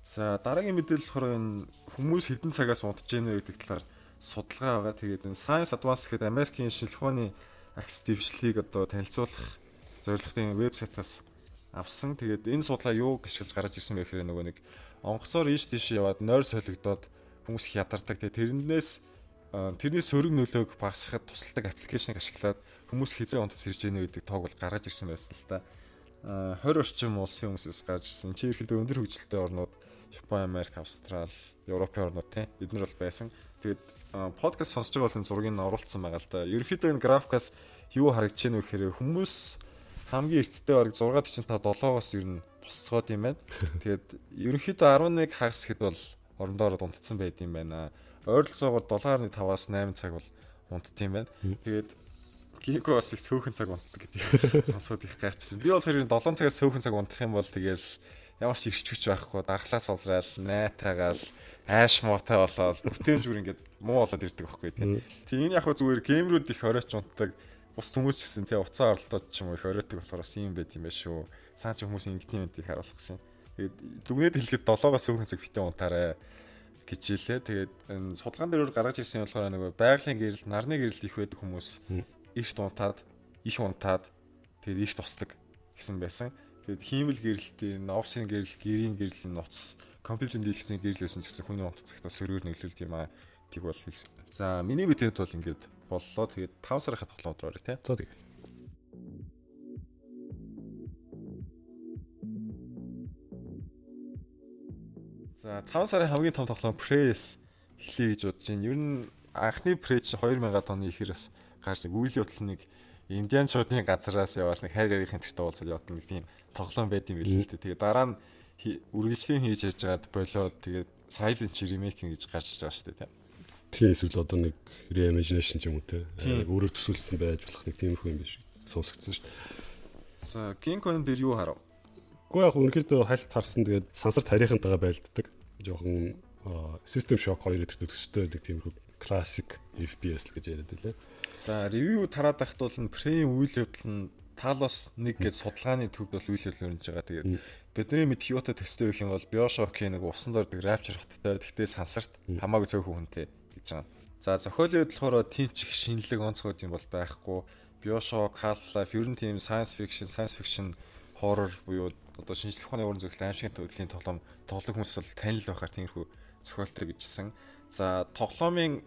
За, дараагийн мэдээлэл болохоор энэ хүмүүс хэдэн цагаас унтж гэнэ вэ гэдэг талаар судалгаа байгаа. Тэгээд энэ Science Advance гэхэд Америкийн шинжлэх ухааны агц дэвшлийг одоо танилцуулах зорилгын вебсайтаас авсан. Тэгээд энэ судалгаа юу ашиглаж гаргаж ирсэн бэ гэхээр нөгөө нэг онгоцоор ийш тийш яваад нойр солигдоод хүмүүс их ядардаг. Тэгээд тэрнээс тэрний сөрөг нөлөөг багасгахад тусалдаг application ыг ашиглаад хүмүүс хизээ унтаж сэрж гэнэ гэдэг тоог бол гаргаж ирсэн байсан л та. 20 орчим улсын хүмүүсээс гарч ирсэн. Чи ихэдээ өндөр хөгжилтэй орнууд Япон, Америк, Австрал, Европын орнууд, тийм, эднэр бол байсан. Тэгээд подкаст сонсож байгаа бол энэ зургийг нь оруулсан байгаа л да. Ерөнхийдөө энэ графикаас юу харагдаж байна вэ гэхээр хүмүүс хамгийн эртдээ бараг 6:45 7-оос ер нь босцоод юм байна. Тэгээд ерөнхийдөө 11 хагас гэхэд бол орондоо ороод унтцсан байд юм байна. Ойролцоогоор 7.5-аас 8 цаг бол унтд юм байна. Тэгээд Гинко бас их цөөхөн цаг унтдаг гэдэг сонсоод их гайчсан. Би болохоор 7 цагаас цөөхөн цаг унтах юм бол тэгэл ямар ч ирч хүч байхгүй, дархлаас улраал, найтайгаал, ааш муутай болоод бүтээмж бүр ингээд муу болоод ирдэг байхгүй, тийм. Тийм, энэ яг хөө зүгээр gamer үүд их оройч унтдаг. Бус хүмүүс ч гэсэн, тий, уцаа оролдоод ч юм уу их оройтдаг болохоор бас юм байт юм байна шүү. Цаан ч хүмүүс ингэдний юмдыг харуулах гэсэн. Тэгээд дүгнээд хэлэхэд 7-оос өөхөн цаг битээ унтаарай гэж хэлээ. Тэгээд энэ судалгаан дээр гаргаж ирсэн юм болохоор нөгөө байгалийн гэрэл, нарны гэрэл их байдаг хүмүүс эрт унтаад, их унтаад, тэгээд эрт босдог гэсэн байсан. Тэгээд хиймэл гэрэлтийн, офсын гэрэл, гэрийн гэрэл, нуц, компьютерийн дийлгэцийн гэрэл байсан ч гэсэн хүний унтах цагтаа сөргөөр нөлөөлдөг юм аа. Тийг бол хэлсэн. За, миний мэдээд бол ингээд Боллоо. Тэгээд 5 сарынхаа тоглоом руу оръё те. За тэгээ. За 5 сарын хамгийн том тоглоом Prey-с эхлэе гэж бодож байна. Ер нь анхны Prey чинь 2000-ад оны ихэр бас гарч нэг үйл явдал нэг Индианчуудын газараас яваал нэг хайр гарийнхын тэрт уулзал явдаг нэг тийм тоглоом байд юм билээ л дээ. Тэгээ дараа нь үргэлжлэн хийж яж байгаад болоод тэгээд Silent Hill remake гэж гарч иж байгаа шүү дээ, тийм. Тийм, эсвэл одоо нэг reimagination ч юм уу те. Өөрөөр төсөөлсөн байж болох нэг тиймэрхүү юм биш сонсогдсон шүү дээ. За, King Kong дээр юу харав? Гэхдээ яг үнэхээр хальт харсан, тэгээд сансар тарийнхантайгаа байлддаг. Жохон System Shock 2 гэдэг төстэй нэг тиймэрхүү classic FPS л гэж яриад байлаа. За, review тараад байхад бол нь Prey үйл явдал нь Talos 1 гэж судалгааны төвд бол үйл явдал өрнөж байгаа. Тэгээд бидний мэдх юутай төстэй гэх юм бол BioShock-ийн нэг усан дордог Rapture хоттой, тэгтээ сансарт хамаагүй цөөхөн хүнтэй гэж байгаа. За, зохиолын хувьд болохоор тийм ч их шинэлэг онцгой юм бол байхгүй. BioShock, Half-Life ер нь тийм science fiction horror буюу одоо шинжлэх ухааны уран зохиол, аимшигын төрлийн тоглоом тоглох хүмүүс бол танил байхаар тиймэрхүү зохиолтой гэжсэн. За, тоглоомын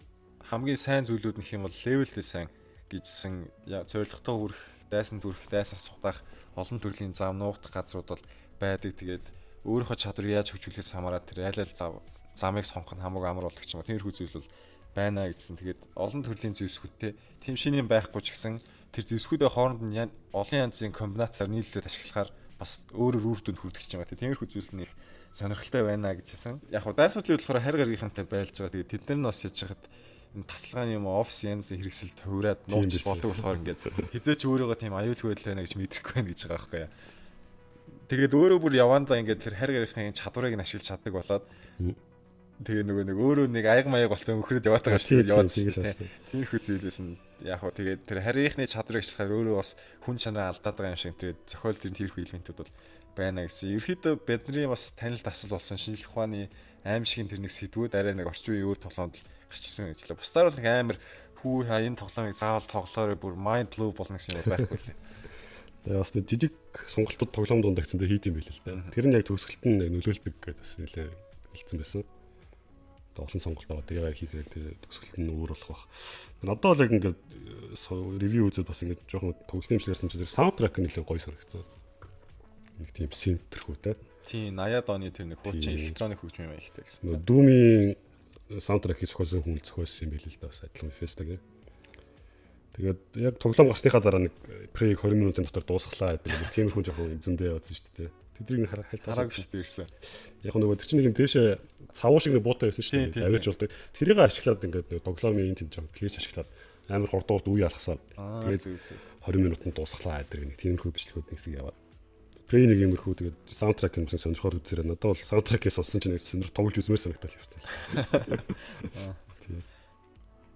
хамгийн сайн зүйлүүд нь хэм бол level тэй сайн гэжсэн. Зорилготой хүрэх, дайсан хүрэх, дайсан сутаах олон төрлийн зам, нуугдах газрууд бол байдаг. Тэгээд өөрийнхөө чадварыг яаж хөгжүүлэхээс хамаарат тэр аль аль замыг сонгох нь хамаагүй амар болдог ч юм уу. Тиймэрхүү зүйл бол байна гэсэн. Тэгээд олон төрлийн зэвсгүүдтэй тийм шинэ юм байхгүй ч гэсэн тэр зэвсгүүдээ хооронд нь олон янзын комбинацаар нийлүүлээд ашиглахаар бас өөрөөр үр дүнд хүрдэг ч юм аа. Тиймэрхүү зүйл нь их сонирхолтой байна гэж хэлсэн. Яг хуу дайсуудлын болохоор харь гаргийнхантай байлж байгаа. Тэгээд тэд нар нь бас яаж хахад энэ тасалгааны юм офис янзын хэрэгсэл тойроод нууц болдог болохоор ингээд хизээч өөрийгөө тийм аюулгүй байдал байна гэж мэдрэхгүй байна гэж байгаа байхгүй яа. Тэгээд өөрөө бүр явандаа ингээд тэр харь гаргийнхны чадварыг нь ашиглаж чаддаг болоод тэгээ нөгөө нэг өөрөө нэг аяг маяг болсон өхрөд яваад байгаа шүү дээ. Яваад шүү дээ. Тиймэрхүү зүйлээс нь яг хуу тэгээд тэр харийнхны чадварыг ашиглахаар өөрөө бас хүн чанараа алдаад байгаа юм шиг, тэгээд зохиол төр тиймэрхүү элементүүд бол байна гэсэн. Ерөнхийдөө бидний бас танил тасал болсон шинжлэх ухааны аимшигын тэр нэг сэдвүүд арай нэг орчин үеийн өөр тоглоомд гарч ирсэн гэж лээ. Бусдаар бол нэг амар хүү хаа энэ тоглоомыг заавал тоглоорой, бүр mind blow болно гэсэн юм байхгүй лээ. Тэгээ бас нэг жижиг сонголтууд тоглоом дунд агцсан дээр хийд юм байл л да. Тэр нь яг төгсгөлт нь яг нөлөөлдөг гэдээ бас нэлээ хэлсэн байсан. Одоо олон сонголт байгаа. Тэгээ хийхээр тэр төгсгөлт нь өөр болох бах. Надад бол яг ингээд review үзээд бас ингээд жоохон тоглолтын юм шиг ярьсан чинь тэр soundtrack нь нэлээд гоё санагдсан. Нэг тийм synth тэрхүү те. Тийм, 80-ад оны тэр нэг хуучин электроник хөгжим юм ихтэй гэсэн. Нөгөө Doom-ийн soundtrack-ийг зохиосон хүн л зохиосон юм байл л да, бас адилхан Bethesda-гийн. Тэгээд яг тоглоом гарсныхаа дараа нэг Prey-г 20 минутын дотор дуусглаа гэдэг нэг тиймэрхүү жоохон зөндөө явуулсан шүү дээ. Тэднийг хальт хараагүй шүү дээ ирсэн. Яг нөгөө тэр чинь нэг юм дээшээ цавуу шиг нэг буутай байсан шүү дээ. Авиж болдог. Тэрийг ашиглаад ингээд нэг тоглоомын энэ тэмцээн glitch ашиглаад амар хурд үе алхасаад тэгээд 20 минутанд дуусглаа гэдэг нэг тиймэрхүү бичлэгүүд нэг хэсэг яваад. Prey нэг иймэрхүү, тэгээд soundtrack юм шиг сонирхоод үзсээр надад бол soundtrack-ийг сонссон чинь нэг сонирх тоглож үзмээр санагдал явцсан. Тийм.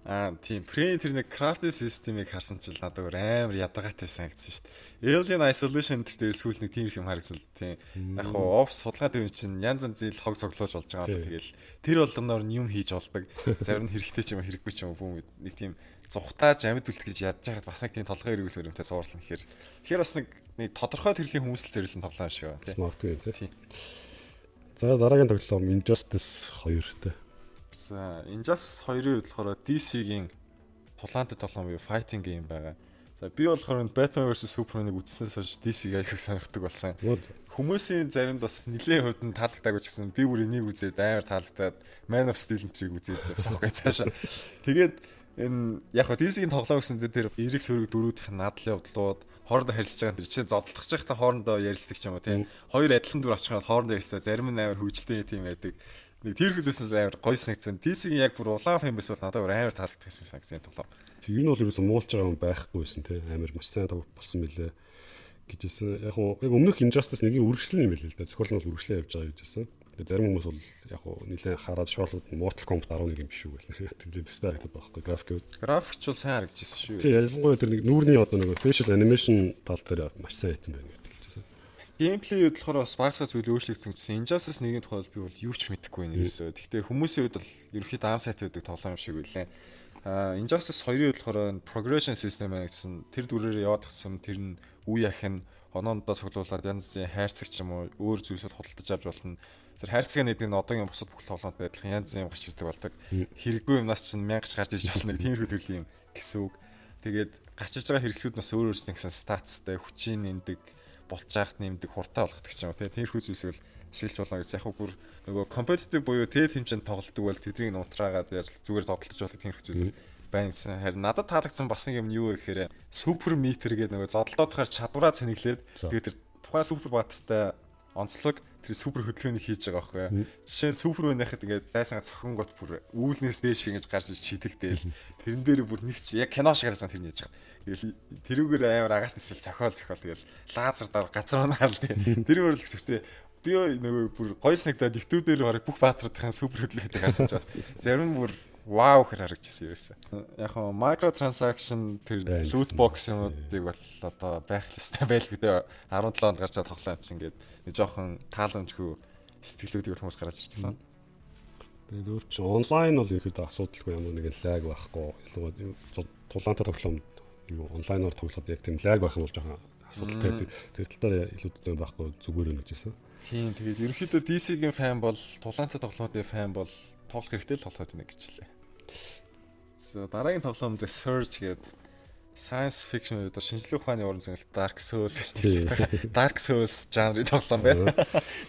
Аа, тийм, Prey тэр нэг crafting system-ийг харсан чинь надад өөр амар ядагаатай санагдсан шүү дээ. Alien Isolation тэр дээр сүүл нэг тийм их юм харагдсан л тийм. Яг хуу офс судалгаа төв чинь янз янзын хог цоглуулж болж байгаа л тэгэл тэр болгоноор нь юм хийж болдог. Зарим нь хэрэгтэй ч юм уу, хэрэггүй ч юм уу, бүүм нэг тийм зүхтааж амьд үлдэх гэж ядж байхад бас нэг тийм толгой эргүүлэх юмтай зуурлана гэхээр тэгэхээр бас нэг тодорхой төрлийн хүмүүс л зориулсан тоглоом шиг байна тийм. Магадгүй юм тийм. За, дараагийн тоглоом Injustice 2 тэ. За, Injustice 2-ын хувьд болохоор DC-гийн тулаантай тоглоом буюу fighting game байгаа. За, би болохоор энэ Batman vs Superman-ыг үзсэнээс хойш DC-г аяг их сонирхдаг болсон. Хүмүүсийн заримд бас нэлээд хувьд нь таалагдаагүй ч гэсэн би бүр энийг үзээд амар таалагдаад Man of Steel энэ үзээд явсан байхгүй цаашаа. Тэгээд энэ яг хаа DC-гийн тоглоом гэсэн тэр эерэг сөрөг дөрүүдийнх нь надлын явдлууд, хоорондоо харилцаж байгаа тэр чинь зодтолдох байхдаа хоорондоо ярилцдаг ч юм уу тийм. Хоёр адилхан дүр очих юм хоорондоо ярилцаа, зарим нь амар хөгжилтэй тийм байдаг. Нэг тэр зүйлс амар гоё санагдсан. DC-гийн яг бүр улаан fan байсан бол надад бүр амар таалагдсан санагдсан тоглоом. Тэг энэ бол ерөөсөн муулж байгаа юм байхгүйсэн те. Амар маш сайн тоглох болсон мөлий гэжсэн. Яг уу яг өмнөх Injustice нэгийн үргэлжлэл юм байл л да. Зохиол нь бол үргэлжлээ явж байгаа гэжсэн. Тэгээ зарим хүмүүс бол яг уу нэлээд хараад шоолууд Mortal Kombat 11 юм биш үү гэл. Тэгээд төстэй харагдаад байгаа байхгүй график. График ч бол сайн харагдчихсан шүү. Тий, ялангуяа тэр нэг нүүрний одоо нэг facial animation тал дээр маш сайн хийсэн байна гэдэг хэлжсэн. Gameplay үед болохоор бас багасгаа зүйл өөрчлөгдсөн гэсэн. Injustice нэгийн тухай би бол юу ч мэдэхгүй байна ерөөсөө. Гэхдээ хүмүүсийн хувьд бол ерөнхийдөө ам сайт байдаг тоглоом юм шиг үлээ. Аа, Injustice 2-ын хувьд болохоор progression system байна гэсэн. Тэр дүрээр яваад гисэн тэр нь үе ях нь оноонодоо цуглуулад янз бүрийн хайрцаг ч юм уу өөр зүйлсүүд худалдаж авч болно. Тэр хайрцаг нэгдэг нь одоогийн бусад бүх тоглоомд байдлах янз юм гарч ирдэг болдог. Хэрэггүй юмнаас чинь мянгач гарч иж болно гэх тиймэрхүү төрлийн юм гэсэн үг. Тэгээд гарч иж байгаа хэрэгслүүд бас өөр өөрснөө гэсэн статстай, хүчийг нэмдэг, болж яахт нэмдэг, хурдтай болгодог ч юм уу, тиймэрхүү зүйлсийг л ашиглаж болно гэж. Яг бүр нөгөө competitive буюу тэд хэмжээнд тоглолдог бол тэднийг нутраагаад яаж зүгээр зодтолж болдог тиймэрхүү зүйл байна гэсэн. Харин надад таалагдсан бас нэг юм юу вэ гэхээр super meter гэдэг нөгөө зодолдоодохоор чадвараа цэнэглээд, тэгээд тэр тухайн супер баатартай онцлог тэр супер хөдөлгөөнийг хийж байгаа байхгүй. Жишээ нь супер үнэхэд ингээд дайсан цохингот бүр үүлнээс дээш ингэж гарч шидэгдээл, тэрэн дээр бүр нисч яг кино шиг харж байгаа тэр нь яж байгаа. Тэгэл тэрүүгээр амар агаар нисэл цохиол цохиол, тэгэл лазер даар газар унаал, тэр өөр л гэсвэртэй би нөгөө бүр гоё санагдаад YouTube дээр бараг бүх баатруудын супер хөдөлгөөтэй харсан ч бас зарим нь бүр вау хэр харагдчихсан юм ерөөсөө. Яг хоо micro transaction, тэр loot box юмнуудыг бол одоо байх ёстой байлгүй дээ. 17 онд гарч байгаа тоглоом чинь ингээд нэг жоохон тааламжгүй сэтгэлүүдийг бол хүмүүс гаргаж ирчихсэн. Тэгээд өөр чинь онлайн бол ерөөдөө асуудалгүй, ямар нэгэн lag байхгүй. Ялангуяа тулаантай тоглоомд юу онлайнаар тоглоход яг тийм lag байх нь бол жоохон асуудалтай байдаг. Тэр тал дээр илүү байхгүй, зүгээр юм гэж хэлсэн. Тийм, тэгээд ерөнхийдөө DC-гийн fan бол, тулаантай тоглоомын fan бол тоглох хэрэгтэй л тоглоод байна гэж хэлээ. За, дараагийн тоглоом The Surge гэдэг science fiction одоо шинжлэх ухааны уран зөгнөлт Dark Souls гэж, Dark Souls жанрын тоглоом байна.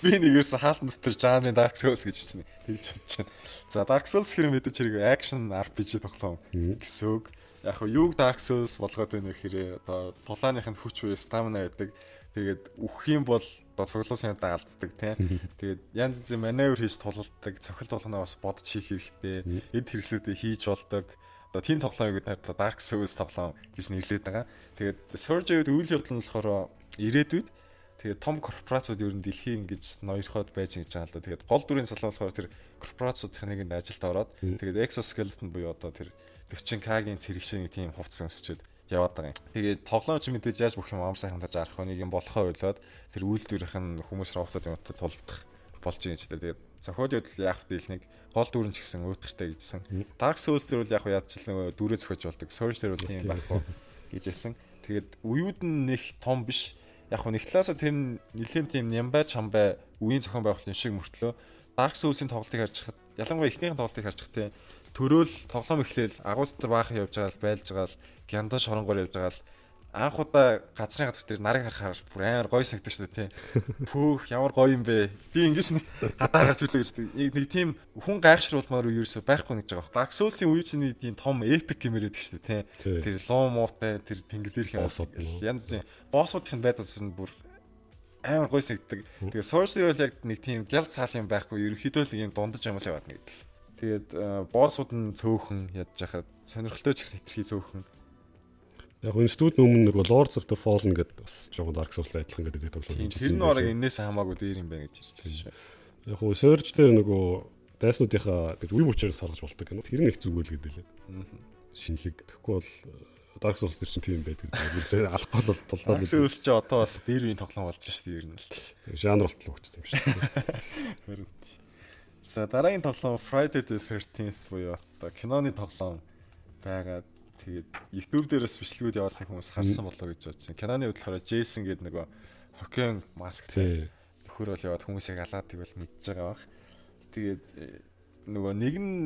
Би нэг ерөөсөн хаалтан дотор жанрын Dark Souls гэж чинь тэгж бодож байна. За, Dark Souls хэрэг мэдээж хэрэг action RPG тоглоом гэсэн үг. Яг хөө юуг Dark Souls болгоод байна вэ гэхээр одоо тулааных нь хүч буюу stamina байдаг. Тэгээд үхэх юм бол одоо цоглуулсан ядаа алддаг, тийм. Тэгээд янз янзын маневр хийж тулалддаг, цохилт болгоноо бас бодож хийх хэрэгтэй. Эд хэрэгслүүдээ хийж болдог. Одоо тийм тоглоомыг бид нар Dark Souls тоглоом гэж нэрлэдэг байгаа. Тэгээд Surge-ийн үед үйл явдал нь болохоор ирээдүйд, тэгээд том корпорациуд ер нь дэлхийг ингэж ноёрхоод байж гэж байгаа л да. Тэгээд гол дүрийн залуу болохоор тэр корпорациудын нэгэнд ажилд ороод, тэгээд exoskeleton буюу одоо тэр 40K-гийн цэрэг шиг нэг тийм хувцас өмсчөөд яваад байгаа юм. Тэгээд тоглоом чи мэдээж яаж бүх юм амар сайхан тааж арах вэ? Нэг юм болохоо ойлоод тэр үйлдвэрийнх нь хүмүүс роботууд юмтай тулдах болж байгаа юм чи. Тэгээд зохиол явдал яах вэ? Нэг гол дүр нь ч гэсэн уйтгартай гэжсэн. Dark Souls дээр бол яг ядчил нөгөө дүрээ зохиож болдог. Surge дээр бол тийм байхгүй гэжсэн. Тэгээд үеүд нь нэг том биш. Яг нэг талаасаа тэр нэлээд тийм нямбай чамбай үеийн зохион байгуулалт юм шиг мөртлөө Dark Souls-ийн тоглолтыг харж хахад, ялангуяа эхнийхэн тоглолтыг харж хах, тийм, төрөөл тоглоом эхлээл агуу дотор баахан явж байгаа л байлж байгаа л гяндан шоронгоор явж байгаа л анх удаа газрын гадар дээр нарыг харахаар бүр амар гоё санагдаж шүү дээ, тийм. Пөөх, ямар гоё юм бэ. Би ингэж нэг гадаа гарч үлээ гэж нэг тийм хүн гайхшруулмаар ерөөсөө байхгүй нэг байгаа. Dark Souls-ийн үе чинь нэг тийм том epic гэмээр байдаг шүү дээ, тийм. Тэр луу муутай тэр тэнгэр дээрх янз янз боссуудын байдал чинь бүр амар гоё санагддаг. Тэгээ Surge дээр бол яг нэг тийм гял цаал юм байхгүй, ерөнхийдөө л юм дундаж юм л яваад нэг л. Тэгээд боссууд нь цөөхөн ядж хахад сонирхолтой ч гэсэн хитрхи цөөхөн. Яг энэ студ өмнө нөгөө Lords of the Fallen гэдэг бас жоохон Dark Souls адилхан гэдэг тоглоом хийжсэн. Тэр нь бараг энэс хамаагүй дээр юм байна гэж хэлсэн шүү. Яг хөө Surge дээр нөгөө дайснуудынхаа гэж үе мөчээр салгаж болдог гэнэ. Тэр нь их зүгээр л гэдэг лээ. Шинэлэг. Тэгэхгүй бол Dark Souls дээр чинь тийм байдаг. Ерөөсөө алахгүй бол тулдаа. Dark Souls ч одоо бас дээр үеийн тоглоом болж шүү дээ ер нь л. Жанр болтлоо хүчтэй юм шиг. Харин. За, дараагийн тоглоом Friday the 13th буюу одоо киноны тоглоом байгаа. Тэгээд YouTube дээрээс бичлэгүүд явуулсан хүмүүс харсан болоо гэж бодож байна. Киноны хувьд болохоор Jason гэдэг нөгөө хоккейн масктай нөхөр бол яваад хүмүүсийг алаад тэгвэл мэдж байгаа бах. Тэгээд нөгөө нэг нь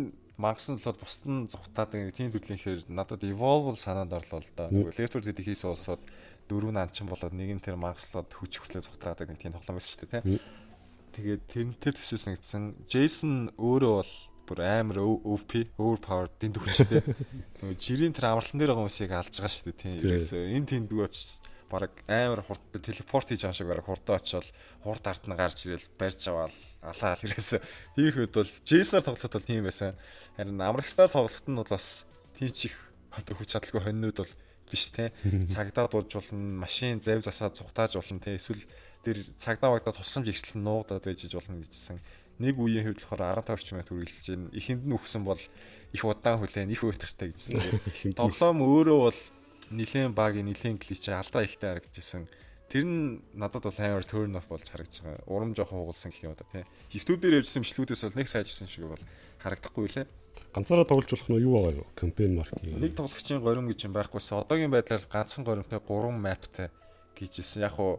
мангасан болоод бусд нь зугтаад нэг тийм төрлийн хэрэг надад Evolve санаанд орлоо л да. Нөгөө Left 4 Dead хийсэн улсууд дөрөв нанчин болоод нэг нь тэр мангаслаад хүч хүртлээ зугтаадаг нэг тийм тоглоом байсан шүү дээ, тийм. Тэгээд тэрнтэй төсөөсөн гэсэн. Jason өөрөө бол бүр амар OP, overpowered дэнд хүчтэй. Нөгөө жирийн тэр амралтан дээр байгаа хүмүүсийг алж байгаа шүү дээ, тийм. Ерөөсөө энэ тэндүү очиж бараг амар хурд teleport хийж байгаа шиг бараг хурдан очиод хурд ард нь гарч ирэл барьж аваал алаал ерөөсөө. Тиймэрхүүд бол Jason-аар тоглоход бол тийм байсан. Харин амрагчдаар тоглоход нь бол бас тийм ч их одоо хүч чадалгүй хоньнууд бол биш, те. Цагдаа дуулж болно, машин завь засаад цухтааж болно, те. Эсвэл тэр цагдаа вагдаа тусламж иртэл нуугдаад байж болно гэжсэн. Нэг үеийн хувьд болохоор 15 орчим минут үргэлжлэж байна. Эхэнд нь үхсэн бол их удаан хүлээн, их уйтгартай гэжсэн. Тоглоом өөрөө бол нилээн bug, нилээн glitch, алдаа ихтэй харагдчихсан. Тэр нь надад бол амар turn off болж харагдаж байгаа. Урам жоохон хугалсан гэх юм да, тий. YouTube дээр явжсан бичлэгүүдээс бол нэг сайжирсан шиг бол харагдахгүй лээ. Ганцаараа тоглож болох нь юу байгаа юу? Campaign маркийн. Нэг тоглогчийн горим гэж юм байхгүйсэн. Одоогийн байдлаар ганцхан горимтой 3 map тай гэжсэн. Яг уу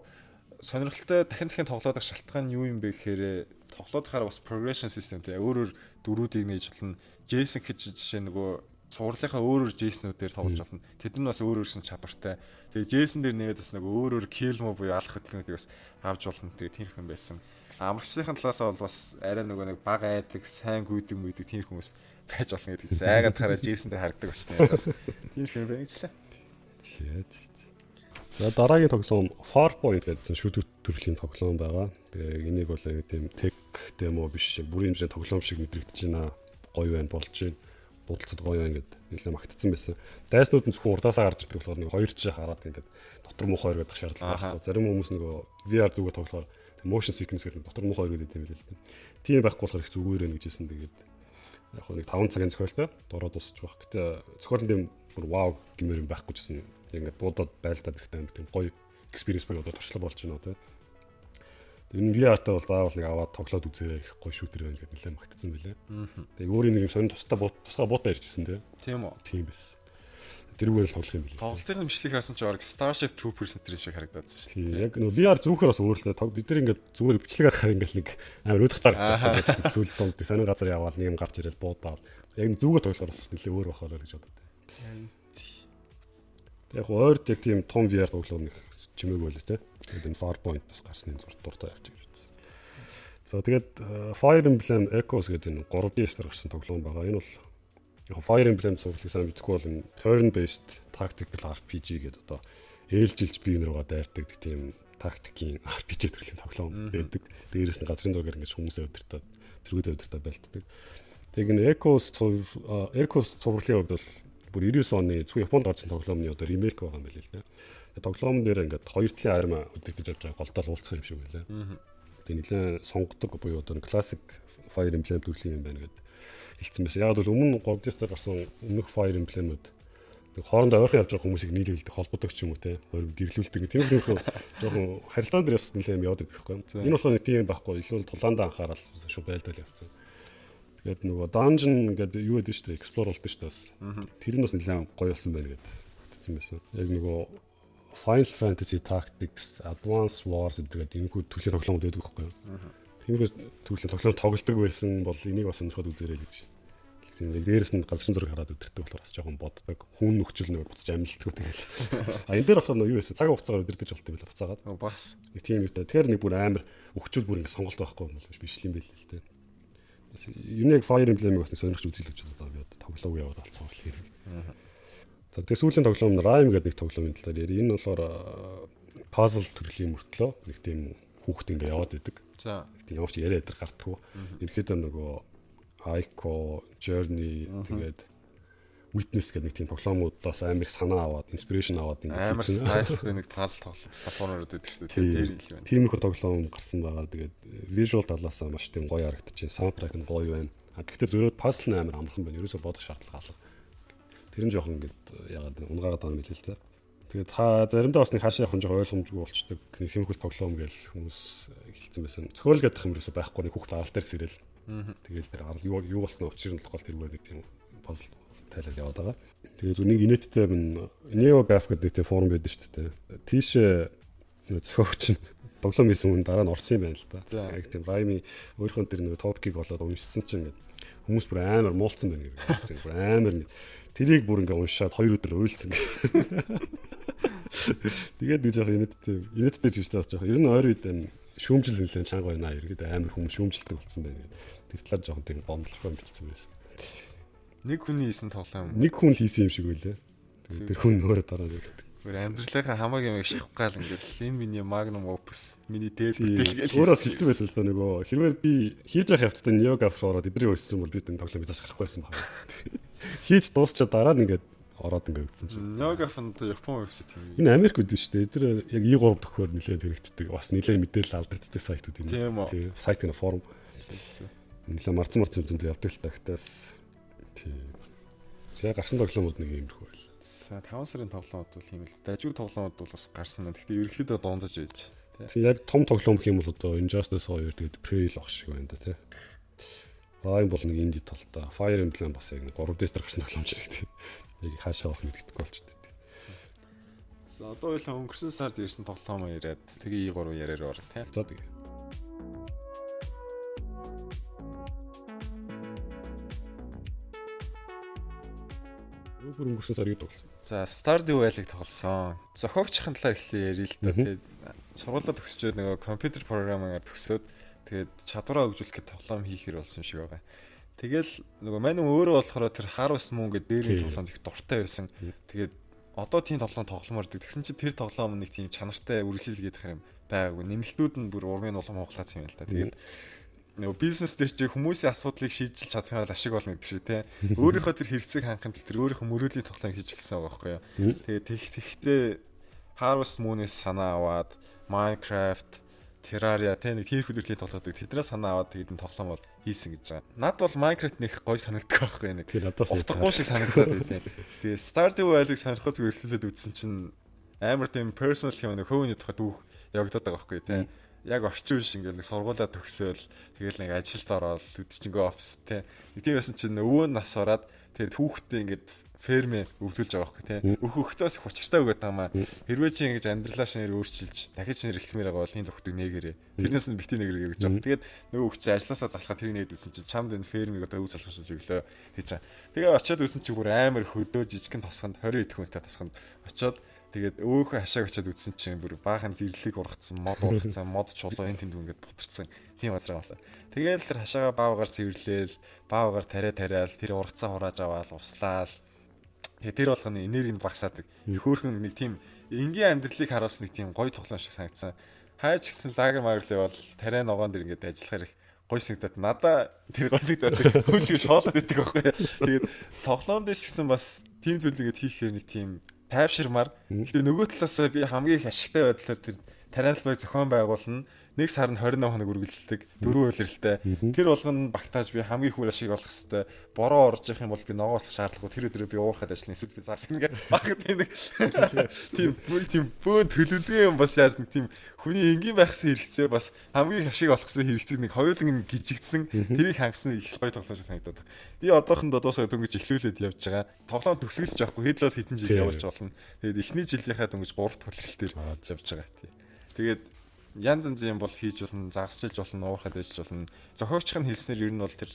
сонирхолтой дахин дахин тоглоодох шалтгаан нь юу юм бэ гэхээр Тоглоод хараа бас progression system те өөр өөр дүрүүдийг нээж болно. Jason гэж жишээ нөгөө цувралынхаа өөр өөр Jason-үүдээр тоглож болно. Тэд нь бас өөр өөрсөн чадвартай. Тэгээ Jason дээр нэмээд бас нөгөө өөр өөр kill мó буюу алах хөдөлгөөнүүдийг бас авч болно. Тэгээ тиймэрхэн байсан. Амрагчдын талаас бол бас арай нөгөө нэг баг айдаг, сайн гүйдэг мүйдэг тийм хүмүүс байж болно гэдэг чинь айгаад хараа Jason дээр харагдаг болчихсон. Бас тиймэрхэн байна гэж лээ. За, дараагийн тоглоом Farpoint гэсэн shooter төрлийн тоглоом байгаа. Тэгээ энийг бол яг тийм tech demo биш, бүрийн хэмжээний тоглоом шиг мэдрэгдэж байна. Гоё байна, болж байна. Будалцад гоё байна гэд нэлээд магтцсан байсан. Дайснууд нь зөвхөн урдаасаа гарч ирдэг болохоор нэг хоёр жишээ хараад ингээд дотор муухай өргөдөх шаардлага байхгүй. Зарим хүмүүс нөгөө VR зүгээ тоглохоор motion sickness гэдэг, дотор муухай өргөдөд юм байл л дээ. Тийм байхгүй болохоор их зүгээр байна гэж хэлсэн. Тэгээд яг нэг 5 цагийн зохиолтой дороо дуусчих байх. Гэтэ зохиол нь тийм бүр вау гэмээр юм байхгүй ч гэсэн ингээд буудаад байлдаад ирэхдээ амар тийм гоё experience буюу одоо туршлага болж байна тий. Энэ VR-тай бол заавал нэг аваад тоглоод үзээрэй, их гоё shooter байна гэдээ нэлээд магтсан байлээ. Тэгээ өөрийн нэг юм сонин тустай тусгай буутай ярьжсэн тий. Тийм үү. Тийм байсан. Тэрүүгээр л тоглох юм билээ. Тоглолтын бичлэг харсан чи орог Starship Troopers энэ шиг харагдаад шүү дээ. Яг нөгөө VR зүүхээр бас өөр л дээ. Бид нар ингээд зүгээр бичлэг харахаар ингээд нэг амар өдөхтөр гэж байна. Зүйл дунд сонин газар яваал нэг юм гарч ирэл буудаад яг зүгээр тоглохоор бас нэлээ өөр байх болоо гэж бодод. Яг ойрд яг тийм том VR тоглоом нэг чимээгүй байлаа те. Тэгээд энэ Farpoint бас гарсны зур дуртай явчих гэж бодсон. За, тэгээд Fire Emblem Echoes гэдэг энэ 3DS дээр гарсан тоглоом байгаа. Энэ бол яг Fire Emblem цувралыг сайн мэдэхгүй бол энэ turn based tactical RPG гэдэг, одоо ээлжилж бие рүүгээ дайрдаг тийм тактикийн RPG төрлийн тоглоом байдаг. Дээрээс нь газрын зургаар ингэж хүмүүсээ удирдаад, цэргүүдээ удирдаад байлтдаг. Тэгээд энэ Echoes цувралын хувьд бол бүр 99 оны зөвхөн Японд гарсан тоглоомны одоо remake байгаа юм байна л да. Тоглоом дээр ингээд хоёр талын арми удирдах явж байгаа, голдоо уулзах юм шиг байлаа. Тэгээ нэлээд сонгодог буюу одоо классик Fire Emblem төрлийн юм байна гэд хэлсэн байсан. Яг бол өмнө 3DS дээр гарсан өмнөх Fire Emblem-үүд нэг хоорондоо ойрхон явж байгаа хүмүүсийг нийлүүлдэг, холбодог ч юм уу те, хориг гэрлүүлдэг. Тийм тийм жоохон харилцаан дээр бас нэлээд юм яваад идэх байхгүй. Энэ болохоор нэг тийм байхгүй. Илүү тулаандаа анхаарал шүү байлдал явцсан. Тэгээд нөгөө dungeon гэдэг юу гэдэг шүү дээ, explore болдог шүү дээ бас. Тэр нь бас нэлээд гоё болсон байна гэдэг хэлсэн байсан. Яг нөгөө Final Fantasy Tactics, Advance Wars гэдэг иймэрхүү төрлийн тоглоомууд байдаг байхгүй юу? Тиймэрхүү төрлийн тоглоом тоглодог байсан бол энийг бас сонирхоод үзээрэй гэж хэлсэн. Яг дээрэс нь газрын зураг хараад өдөртөг болохоор бас жоохон боддог. Хүн нөхчөл нэг буцаж амилтгүй тэгэл. А энэ дээр болохоор нөгөө юу байсан? Цаг хугацаагаар өдөртөж болт юм байна буцаагаад. Бас. Нэг тийм юутай. Тэгэхээр нэг бүр амар өвчөл бүр ингэ сонголт байхгүй юм бол биш юм байл л дээ. Бас ер нь яг Fire Emblem-ыг бас нэг сонирхч үзье л гэж бодоо, би одоо тоглоог яваад олцсон бол хэрэг. За, тэгээ сүүлийн тоглоом нь Rime гэдэг нэг тоглоомын талаар ярив. Энэ болохоор puzzle төрлийн мөртлөө нэг тийм хүүхэд ингээ яваад идэг. Нэг тийм ямар ч яриа өдр гардаггүй. Ерөнхийдөө нөгөө Ico, Journey, тэгээд Witness гэдэг нэг тийм тоглоомуудаас амар их санаа аваад, inspiration аваад ингээ амар style тай нэг puzzle тоглоом platformer байдаг шүү дээ. Тэр тэр юм байна. Тиймэрхүү тоглоом гарсан байгаа. Тэгээд visual талаас маш тийм гоё харагдчихэв. Soundtrack нь гоё байна. А гэхдээ зөрөөд puzzle нь амар амархан байна. Ерөөсөө бодох шаардлага алга. Тэр нь жоохон ингээд ягаад унгаагаад байгаа юм билээ л дээ. Тэгээд та заримдаа бас нэг хаашаа явах нь жоохон ойлгомжгүй болчдөг. Нэг тиймэрхүү тоглоом гээл хүмүүс хэлсэн байсан. Цөөрл гэдэг юм ерөөсөө байхгүй, нэг хүүхд арал дээр сэрэл. Тэгээл тэр арал юу юу болсноо учир нь болохоор тэргээр нэг тийм puzzle тайлал яваад байгаа. Тэгээ зөв нэг инээдтэй минь NeoGAF гэдэг тийм форум байдаг шүү дээ. Тийшээ зохиогч нь тоглоом хийсэн хүн дараа нь орсон юм байна л да. Яг тийм Rime өөрийнхөө тэр нэг topic ийг болоод уншсан чинь ингээд хүмүүс бүр амар муулцсан байна гэж хэлсэн. Бүр амар тэрийг бүр ингээ уншаад 2 өдөр уйлсан гэх. Тэгээд нэг жоох инээдтэй инээдтэй ч гэж бас жоох. Ер нь ойр үед шүүмжил нэлээд чанга байна. Ерөөдөө амар хүмүүс шүүмжилдэг болсон байна гэдэг. Тэр талаар жоохон тийм гомдлохой бичсэн байсан. Нэг хүний хийсэн тоглоом. Нэг хүн л хийсэн юм шиг байлаа. Тэгээд тэр хүн өөрөө дараа нэгдэг. Бүр амьдралынхаа хамааг юм шавх гал ингээл энэ миний magnum opus, миний дээл бүтээл гээл. Өөрөө хэлсэн байсан л да, нөгөө хэрвээ би хийж явах явцдаа NeoGAF ороод эдрийг өссөн бол би энэ тоглоом зааш гарахгүй байсан байна. Хийж дуусчаад дараа нь ингээд ороод ингээд өгдсөн чинь. NeoGAF нь Япон вебсайт юм. Энэ Америк үү шүү дээ. Эдгээр яг E3 төхөөр нэлээд хэрэгждэг. Бас нэлээд мэдээлэл алдагддаг сайтууд юм. Тийм үү. Сайт гэнэ форум. Нэлээд марцсан марцсан зөндөө явдаг л та. Гэхдээ тийм. За, гарсан тоглоомууд нэг иймэрхүү байл. За, 5 сарын тоглоомууд бол юм л. Дажгүй тоглоомууд бол бас гарсан байна. Гэхдээ ерөнхийдөө дундаж байж. Тийм, яг том тоглоом гэх юм бол одоо Injustice 2, тэгээд Prey л ах шиг байна да тий. Rime бол нэг indie талтай. Fire Emblem бас яг 3DS дээр гарсан тоглоом ч гэдэг. Яг хаашаа авах мэддэхгүй болчихдээ. За, одоо хоёлаа өнгөрсөн сард ирсэн тоглоомоо яриад тэгээ E3 яриаар орё тий. За, тэгээ. Бүр өнгөрсөн сар юу тоглосон? За, Stardew Valley-г тоглосон. Зохиогчийн талаар эхлэе ярил л да. Тэгээд сургуулаа төгсчөөд нөгөө компьютер програмаар төгсөөд тэгээд чадвараа хөгжүүлэхэд тоглоом хийхээр болсон юм шиг байгаа. Тэгэл нөгөө мань өөрөө болохоор тэр Harvest Moon гэдэг дээрийн тоглоомд их дуртай байсан. Тэгээд одоо тийм тоглоом тогломоор гэдэг. Тэгсэн чинь тэр тоглоом нэг тийм чанартай үргэлжлэл гэдэг юм байгаагүй. Нэмэлтүүд нь бүр урмын улам хуглаацсан юм л да. Тэгээд нөгөө бизнес дээр чи хүмүүсийн асуудлыг шийдэж чадах юм бол ашиг болно гэдэг шиг тий. Өөрийнхөө тэр хэрэгцээг хангахын тулд тэр өөрийнхөө мөрөөдлийн тоглоом хийж эхэлсэн байгаа байхгүй юу. Тэгээд тэгтээ Harvest Moon-ээс санаа аваад Minecraft, Terraria тий нэг тиймэрхүү төрлийн тоглоомыг тэднээс санаа аваад тэгээд энэ тоглоом бол хийсэн гэж байгаа. Над бол Minecraft нэг гоё санагддаг байхгүй нэг. Утгагүй шиг санагдаад байдیں۔ Тэгээд Stardew Valley-г сонирхож зүгээр эхлүүлээд үзсэн чинь амар тийм personal юм нэг хувийн тухай дүүх явагдаад байгаа байхгүй тий. Яг орчин үе шиг ингээл нэг сургуулаа төгсөөл тэгэл нэг ажилд ороод өдөржингөө офис тий. Нэг тийм байсан чинь өвөө нас ороод тэгээд хүүхдээ ингээд фермээ өвлүүлж байгаа байхгүй тий. Өхөөс их учиртай өгöd байгаа маа. Хэрвээ чи ингэж амьдралаа шинээр өөрчилж дахиж шинээр эхлэмээр байгаа бол энэ төгтөг нээгэрээ. Тэрнээс нь бити нээгэрээ гэж байна. Тэгээд нөгөө хөх чи ажилласаа залхаад тэр нээд үсэн чинь чамд энэ фермийг одоо өв залхах шиг өглөө гэж. Тэгээ очиод үсэн чи бүр амар хөдөө жижигхэн тосгонд 20 идэх хүнтэй тосгонд очиод тэгээд өөхөө хашааг очиод үзсэн чинь бүр баахан зэрлэг ургацсан, мод ургацсан, мод чулуу энэ тэнд ингээд бутарсан тийм газар байгаа. Тэгээл тэр хашаага баагаар цэвэрлээл, баагаар тариа тариал, тэр ургацаа хурааж аваал, услаал. Тэгээ тэр болгоны энерги нь багасаадаг. Хөөхөн нэг тийм энгийн амьдралыг харуулсан нэг тийм гоё тоглоом шиг санагдсан. Хайж гисэн лагер магерлээ бол тариа ногоон дэр ингээд ажиллахаар их гоё санагдаад надаа тэр гоё санагдаад хүмүүс тэр шоолоод идэг байхгүй. Тэгээд тоглоом дээр ч гэсэн бас тийм зүйл ингээд хийхээр нэг тийм тайвширмаар. Гэтэ нөгөө талаасаа би хамгийн их ашигтай байдлаар тэр тариалбай зохион байгуулна. Нэг сар нь 28 хоног үргэлжилдэг. Дөрвөн улиралтай. Тэр болгоно багтааж би хамгийн их үр ашиг олох хэвээр. Бороо орж явах юм бол би ногоос шаардлагагүй. Тэр өдрөө би уурхад ажиллана. Эсвэл би заас ингээд багт нэг тийм тийм бөөн төлөвлөгөө юм бас яаж нэг тийм хүний энгийн байхсан хэрэгцээ бас хамгийн их ашиг олохсан хэрэгцээг нэг хоёуланг нь гжигдсэн. Тэрийг хангасан их гоё тоглоом шиг санагдаад байна. Би одоохондоо дуусаа дөнгөж эхлүүлээд явж байгаа. Тоглоом төгсгөлж явахгүй хэд л бол хэдэн жил явуулж болно. Тэгээд эхний жилийнхаа дөнгөж 3 дахь улирал дээр явж байгаа. Тэгээд янз янзын юм бол хийж болно, загасчилж болно, уурхад ажиллаж болно. Зохиогч нь хэлснээр ер нь бол тэр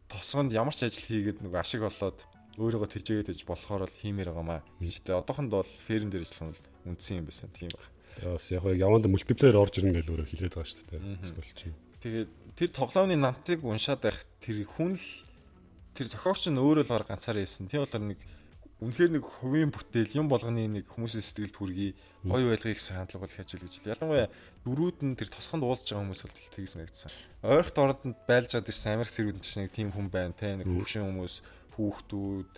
тосгонд ямар ч ажил хийгээд нэг ашиг олоод өөрийгөө тэжээгээд иж болохоор л хиймээр байгаамаа. Гэхдээ одоохонд бол ферм дээр ажиллах нь бол үндсэн юм байсан тийм баг. Яас яг яванд мультиплеер орж ирнэ гэж өөрөө хэлээд байгаа шүү дээ. Эсвэл чинь. Тэгээд тэр тоглоомны намтыг уншаад байх тэр хүн л тэр зохиогч нь өөрөө л ганцаараа хийсэн. Тийм болохоор нэг үнэхээр нэг хувийн бүтээл юм болгоны нэг хүмүүсийн сэтгэлд хүргэе, гоё байлгыг гэсэн хандлага бол их ажил гэж. Ялангуяа дөрүүд нь тэр тосгонд уулзж байгаа хүмүүс бол их тэгсэн нэгдсэн. Ойрхот оронд байлж чад ирсэн Америк цэргүүд чинь нэг тийм хүн байна те, нэг хөвшин хүмүүс, хүүхдүүд,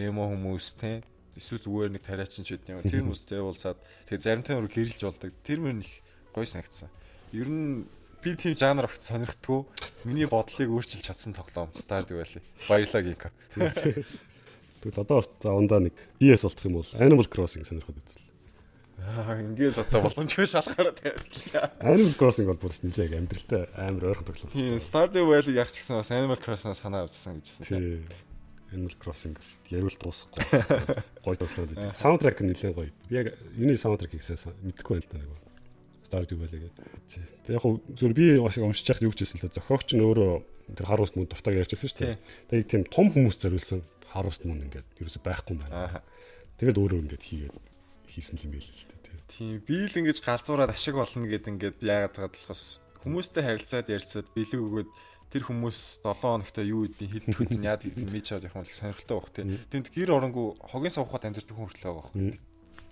эмо хүмүүс те, эсвэл зүгээр нэг тариачин ч гэдэг юм. Тэр хүмүүстэй уулзаад тэгээ заримтай өөр гэрэлж болдог. Тэр мөр их гоё санагдсан. Ер нь би тийм жанр огт сонирхдаггүй. Миний бодлыг өөрчилж чадсан тоглоом Stardew Valley. Баярлалаа Гинка. Тэгвэл одоо бас заавандаа нэг DS болтох юм бол Animal Crossing сонирхоод үзлээ. Аа, ингээл одоо боломжгүй шалгаараа тавилаа. Animal Crossing бол бүр нэлээд амьдралтай амар ойрхон тоглоом. Тийм, Stardew Valley яг ч гэсэн бас Animal Crossing-аас санаа авчихсан гэжсэн. Тийм. Animal Crossing бас ярил дуусахгүй. Гоё тоглоом гэдэг. Soundtrack нь нэлээд гоё. Би яг юуны soundtrack хийсэн мэдэхгүй байна л да нэг. Stardew Valley гэдэг. Тэг яг зүгээр би бас уншиж байхад юу гэж хэлсэн л зохиогч нь өөрөө тэр Harvest Moon дуртайг ярьжсэн шүү дээ. Тэгээд тийм том хүмүүс зориулсан Harvest Moon ингээд ерөөсөй байхгүй юм байна. Тэгээд өөрөө ингээд хийгээд хийсэн юм байл л дээ. Тийм, би л ингэж галзуураад ашиг олно гэд ингээд яагаад байгаа болохоос хүмүүстэй харилцаад ярьцаад бэлэг өгөөд тэр хүмүүс 7 хоногт юу идэв хэд хөдөн яад гэдэг мэдж аваад явах юм бол сонирхолтой байх тийм. Тэнд гэр оронгүй хогийн савхад амьдардаг хүн хүртэл байгаа байхгүй.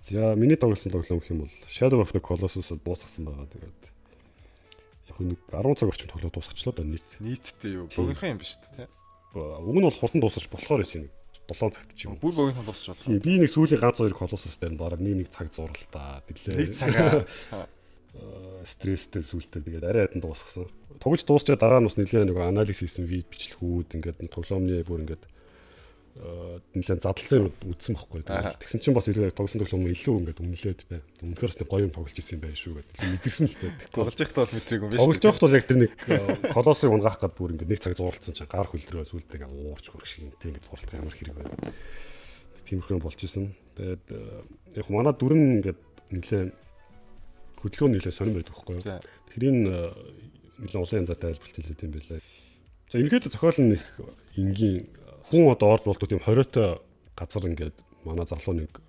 За, миний тоглосон тоглоом гэх юм бол Shadow of the Colossus дуусгасан байгаа. Тэгээд яг нэг 10 цаг орчим тоглоод дуусгачлаа да нийт. Нийтдээ юу? Богинохон юм биш үү те? Уг нь бол хурдан дуусгаж болохоор байсан юм. 7 цагт ч юм. Бүр богинохон дуусч болох. Тийм, би нэг сүүлийн ганц хоёр Colossus дээр бараг нэг цаг зурлаа. Тэглээ. Нэг цагаа. Стресстэй сүултээ тэгээд арай хатан дуусгасан. Тоглож дуусчаа дараа нь бас нэлээд нэг анализ хийсэн вид бичлэгүүд ингээд тоглоомны бүр ингээд нэлээд задлсан юм үзсэн байхгүй. Тэгсэн чинь бас илүү тоглосон тоглоом илүү ингээд үнэлээд те. Үнэхээр бас гоё юм тоглож исэн юм байна шүү гэдэг. Мэдэрсэн л те. Тоглож байхдаа бол мэдрээгүй юм биш. Тоглож байхдаа бол яг тэр нэг Колоссыг унгаах гээд бүр ингээд нэг цаг зурлцсан чинь гар хөлдрөө сүултээ ингээд уурч хөрөх шиг те ингээд зурлах ямар хэрэг байна. Тиймэрхүү болж исэн. Тэгээд яг манай дүрэн ингээд нэлээд хөдөлгөөн нэлээд сонирн байдаг байхгүй юу. Тэрийг нэлээд олон янзаар тайлбарласан л юм байлаа. За, ерөнхийдөө зохиол нь их энгийн хүн одоо орд болдог тийм хориотой Газар ингээд манай залуу нэг